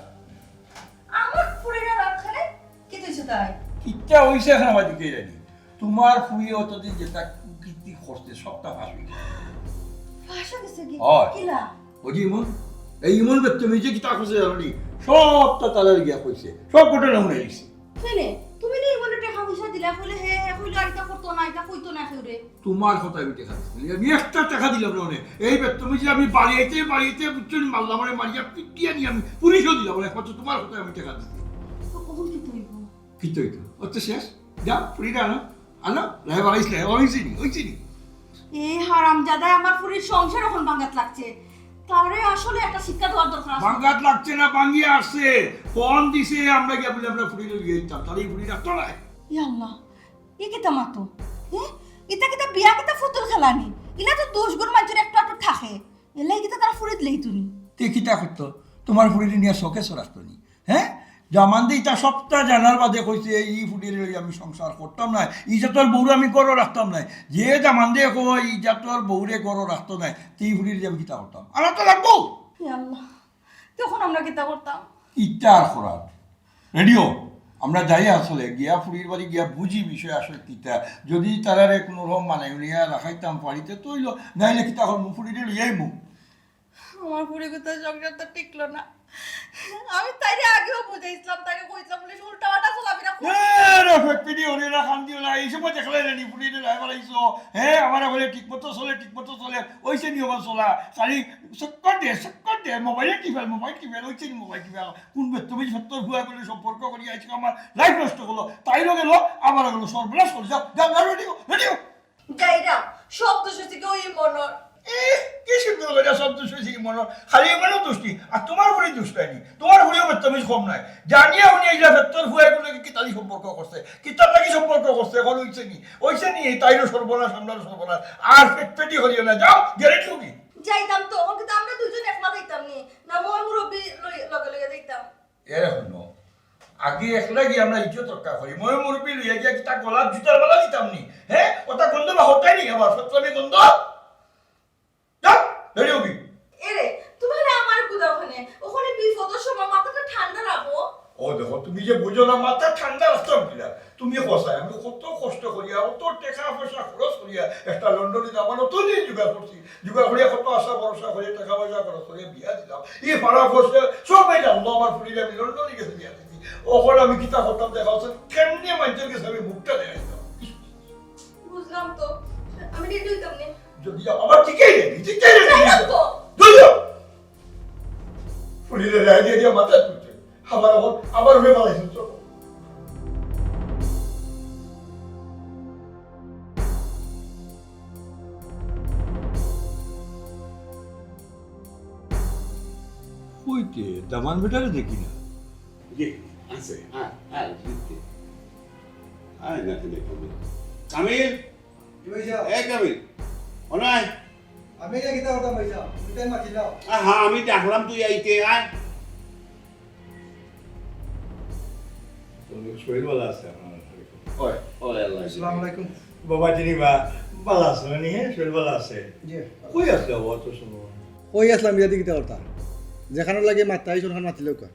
আমার ফুরিরে আনাত কেনে? কিতা অইছে তাই? কিতা অইছে অখন আমার দিকে জানি। তুমার ফুরিয়ে অতদিন যেতা কুকীর্তি করছে, সবতা ফাঁস অইগেছে। ফাঁস অইগেছে নি? অয়। কিলা? অউ যে ইমন, এই ইমন বেত্তমিজে কিতা করছে জানো নি? সবতা তালইরে গিয়া কইছে, সব ঘটনা হুনাই দিছে। কেনে? তুমি না ইমনরে টেকা পয়সা দিলায়, কইলে হে, হে কইলো আর ইতা করতো না, ইতা কইতো না কেউরে। তুমার কথায় আমি টেকা দিছি, আমি একটা টেকা দিলাম না অনে। এই বেত্তমিজে আমি বাড়িত আইতে, বাড়িত আইতে বুঝছো নি, মারলা, আমারে মারিয়া পিটিয়া নিয়া আমি পুলিশো দিলাম, একমাত্র তুমার কথায় আমি টেকা দিছি। তো অখন কিতা অইবো? কিতা অইতো? অউ তো শেষ। যাও, ফুরিরে আনো। আনো, লাই বাড়াইস লাই, অইছে নি, অইছে নি। এ হারামজাদায় আমার ফুরির সংসার অখন ভাঙ্গাত লাগছে। তারে আসলে একটা শিক্ষা দেওয়ার দরকার আছে। ভাঙ্গাত লাগছে না, ভাঙ্গিয়া আসছে। ফোন দিছে, আমরা গিয়া বুলে আমরা ফুরিরে লইয়া আইতাম। তারে ই ফুরি রাখতো নায়। ইয়া আল্লাহ, ই কিতা মাতো? হে? ইতা কিতা বিয়া কিতা ফুতুল খেলা নি? ইলা তো দশ গুণ মানষর একটু আধটু থাকে। এরলাগি কিতা তার ফুরিত লইতো নি? তে কিতা করতো? তুমার ফুরিরে নিয়া শোকেসো রাখতো নি? হে? জামান্দে ইতা সবটা জানার বাদে কইছে, "এই ফুড়িরে লইয়া আমি সংসার করতাম নায়, ইজাতর বউরে আমি ঘরো রাখতাম নায়।" যে জামান্দে কয় ইজাতর বউরে ঘরো রাখতো নায়, তে ই ফুড়িরে আমি কিতা করতাম? আনা তো লাগবো। ইয়া আল্লাহ, তখন আমরা কিতা করতাম? ইতা আর করার। রেডিও, আমরা যাই আসলে গিয়া ফুড়ির বাড়ি গিয়া বুঝি বিষয় আসলে কিতা। যদি তারারে কোনো রকম মানাই উনিয়া রাখাইতাম পারিতে তো অইলো, নাইলে কিতা করমু, ফুড়িরে লইয়াইমু। আমার ফুড়ি কথা সংসার তো টিকলো না। আমি তাইরে আগেও বুঝাইছিলাম, তাইরে কইছিলাম, বলে, "উল্টা পাল্টা চলাফেরা করো না।" এ রে, ফেটপিটি হরিরা খান দিও না, এই সময় দেখলে রে, নি ফুড়িরে রায় বাড়াইছো। হ্যাঁ, আমার বলে ঠিক মতো চলে, ঠিক মতো চলে, ওইছে নি আমার চলা। খালি চক্কর দে, চক্কর দে, মোবাইলে টিপেল, মোবাইল টিপেল, ওইছে নি মোবাইল টিপেল। কোন বেত্তমিজ সত্তর ফুয়া বলে সম্পর্ক করি আজকে আমার লাইফ নষ্ট করলো, তাইরও গেল, আমারও গেল, সর্বনাশ করে। যাও, যাও, যাও, রেডিও, রেডিও। যাইরাম, সব দোষ হইছে কি ওই মনর? এ, কি সুন্দর করে সব দোষ হইছে কি মনর? খালি এই মনর দোষ নি, আর তোমার ফুড়ির দোষ নায় নি। তোমার ফুড়িও বেত্তমিজ কম নায়। জানিয়া উনি এই যে সত্তর ফুয়া এগুলো কি তালি সম্পর্ক করছে, কিতার লাগি সম্পর্ক করছে, এখন হইছে নি, হইছে নি, তাইরও সর্বনাশ, আমরারও সর্বনাশ। আর ফেটফেটি করিও না, যাও, গ্যারেন্টি হবি। যাইতাম তো, অখন কিন্তু আমরা দুইজন একলা যাইতাম নি, না ময় মুরব্বি লই-, লগে লইয়া যাইতাম। এরে হুনো, আগে একলা গিয়া আমরা ইজ্জত রক্ষা করি, ময় মুরব্বি লইয়া গিয়া কিতা গলাত জুতার মালা দিতাম নি, হ্যাঁ? ওটা গন্ধ বা হতাই নি আবার, ফেটফেটি গন্ধ। যাও, রেডি হবি। এরে, তুমি না আমার কুদা ওখানে, ওখানে বিপদর সময় মাথাটা ঠান্ডা রাখো। ও দেখো, তুমি যে বুঝো না, মাথা ঠান্ডা রাখতাম কিনা? তুমি কও চাই, আমি কত কষ্ট করিয়া, অত টেকা পয়সা খরচ করিয়া একটা লন্ডনি দামান অত দিন জোগাড় করছি, জোগাড় করিয়া কত আশা ভরসা করিয়া টেকা পয়সা খরচ করিয়া বিয়া দিলাম। ই পাড়া পড়শি সবাই জানলো আমার ফুড়িরে আমি লন্ডনি গেছে বিয়া দিছি। অখন আমি কিতা করতাম দেখা হচ্ছে, কেমনে মাইনষর গেছে আমি মুখটা দেখাইতাম। বুঝলাম তো, আমি রেডি হইতাম নি। যদি আবার টিকে রে, টিকে রে, যাই না তো। ধরো। ফুড়িরে রায় দিয়া দিয়া মাথা তুলছে। আবার, আবার, আবার উঠে পালাইছে, চলো। কইতে, দামান বেটারে দেখি না। জি, আছে। আয়, আয়, জি, জি। আয় না, তুমি কামিল। কামিল! জি ভাইসাব। এ কামিল, অনায়। আমি এটা কিতা করতাম ভাইসাব? তুমি তাই মাতিলাও। আহা, আমি ডাকলাম, তুই আইতে আয়। তুমি শরীর ভালা আছে আপনার? ওই, ওই আল্লাহ। আসসালামু আলাইকুম। বাবা জিনি বা, ভালা আছে না নি, হ্যাঁ? শরীর ভালা আছে? জি। কই আছে বাবা অত সময়? কই আসলাম, ইয়াদি কিতা করতাম? যেখানো লাগে মাত্তা, এই শোনখান মাতিলেও কয়।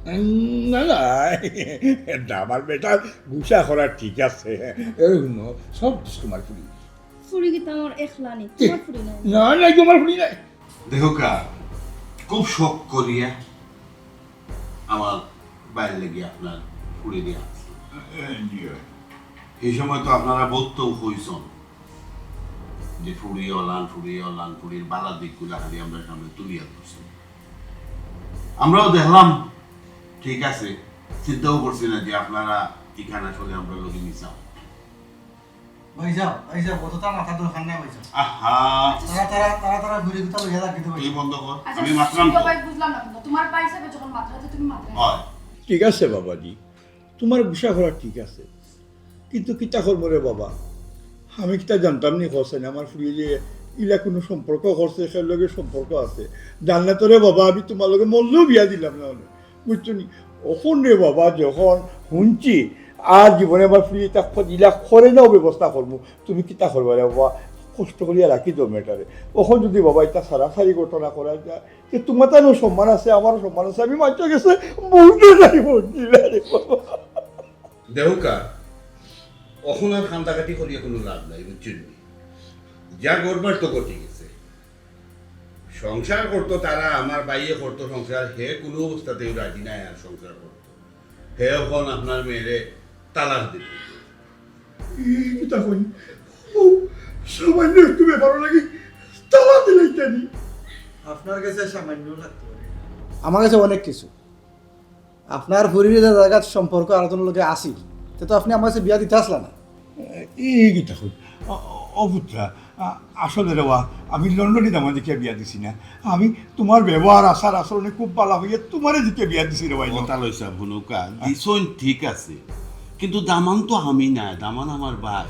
উম, না, না, এটা আমার বেটার গুসা করা ঠিক আছে। এরকম সব তোমার ফুড়ি। ফুড়ি কিতা আমার একলা নি, তোমার ফুড়ি নাই? না, না, তোমার ফুড়ি নাই। দেখো কা, খুব শখ করিয়া আমার বাইরে গিয়ে আপনার ফুড়ি দিয়া আসলাম। এ, এ, জি। এই সময় তো আপনারা বলতেও কইছন যে ফুড়ি অলান, ফুড়ি অলান, ফুড়ির বালা দিকগুলা খালি আমরা সামনে তুলিয়া ধরছি। আমরাও দেখলাম, ঠিক আছে, চিন্তাও করছি না যে আপনারা ইখান আসলে আমরা লগে মিশাও। ভাইসাব, ভাইসাব, অতটা মাথা দরকার নাই ভাইসাব। আহা। তারা, তারা, তারা, তারা ঘুরে কোথাও লইয়া লাগবে তো তুই ভাইসাব। বন্ধ কর, আচ্ছা, আমি মাতলাম তো। ভাই, বুঝলাম না কিন্তু, তোমার ভাই হিসাবে যখন মাত্রা আছে, তুমি মাত্রা হয়। ঠিক আছে বাবাজি, তোমার গুসা করা ঠিক আছে, কিন্তু কিতা করবো রে বাবা, আমি কিতা জানতাম নি কছেন আমার ফুড়ি যে ইলা কোনো সম্পর্ক করছে, সে লগে সম্পর্ক আছে। জানলে তো রে বাবা, আমি তোমার লগে মরলেও বিয়া দিলাম না অনে, বুঝছো নি? অখন রে বাবা, যখন হুনছি আর জীবনে আমার ফুড়ি ইতা খ-, ইলা করে নাও ব্যবস্থা করবো, তুমি কিতা করবা রে বাবা? কষ্ট করিয়া রাখি তো মেয়েটারে। অখন যদি বাবা ইতা সারাসারি ঘটনা করা যায়, যে তোমার তারও সম্মান আছে, আমারও সম্মান আছে, আমি মাইনষর গেছে বউত যাই বউত দিলা রে বাবা। দেহুকা, অখন আর কান্দাকাটি করিয়া কোনো লাভ নাই, বুঝছইন নি? যা ঘটবার তো ঘটি গেছে। সংসার করতো তারা, আমার ভাইয়ে করতো সংসার, হে কোনো অবস্থাতেও রাজি নাই আর সংসার করতো। হে অখন আপনার মেয়েরে তালাক দিতো। ই কিতা কইন? ও, সামান্য একটু ব্যাপারও লাগে, তালাক দিলাইতা নি? আপনার গেছে সামান্য লাগতো পারে। আমার গেছে অনেক কিছু। আপনার ফুড়ির যে জাগাত সম্পর্ক আরোজনর লগে আছিল, তে তো আপনে আমার গেছে বিয়া দিতা আসলা না। ই কিতা কইন? অ, অ, পুত্রা, আ-, আসলে রে বা, আমি লন্ডনি দামান দেখিয়া বিয়া দিছি না। আমি তোমার ব্যবহার, আচার, আচরণে খুব ভালা পাইয়া তোমারে দেখিয়া বিয়া দিছি রে বা। কথা লইছা ভুনুকা, দিছইন ঠিক আছে, কিন্তু দামান তো আমি না, দামান আমার ভাই।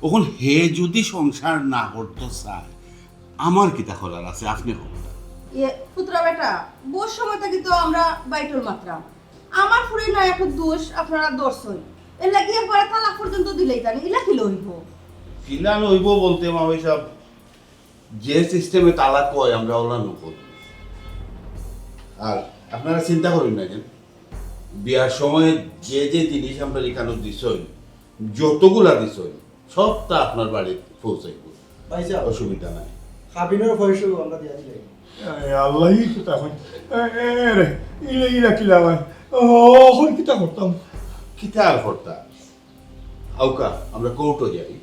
অখন হে যদি সংসার না করতো চায়, আমার কিতা করার আছে, আপনে কউক্কা। এ, পুত্রা বেটা, বউর সময় থাকি তো আমরা বাইটল মাতরাম। আমার ফুড়ির না একটা দোষ আপনারা ধরছইন, এর লাগি একবারে তালাক পর্যন্ত দিলাইতানি, ইলা কিলা অইবো? কিলা অইবো বলতে মামুই সাব, যে সিস্টেমে তালাক অয় আমরা অলা নু করি। আর আপনারা চিন্তা করইন না কেন, বিয়ার সময় যে যে জিনিস আমরা এখানো দিছইন, যতগুলা দিছইন, সবটা আপনার বাড়িত পৌঁছাইবো। ভাইসাব, অসুবিধা নাই। কাবিনর পয়সাও আমরা দিয়া দিলাই। আল্লাহ, ই কিতা কইন? এ, এ, রে, ইলা, ইলা কিলা কইন? ও, অখন কিতা করতাম? কিতা আর করতা? আউক্কা, আমরা কোর্টো যাই।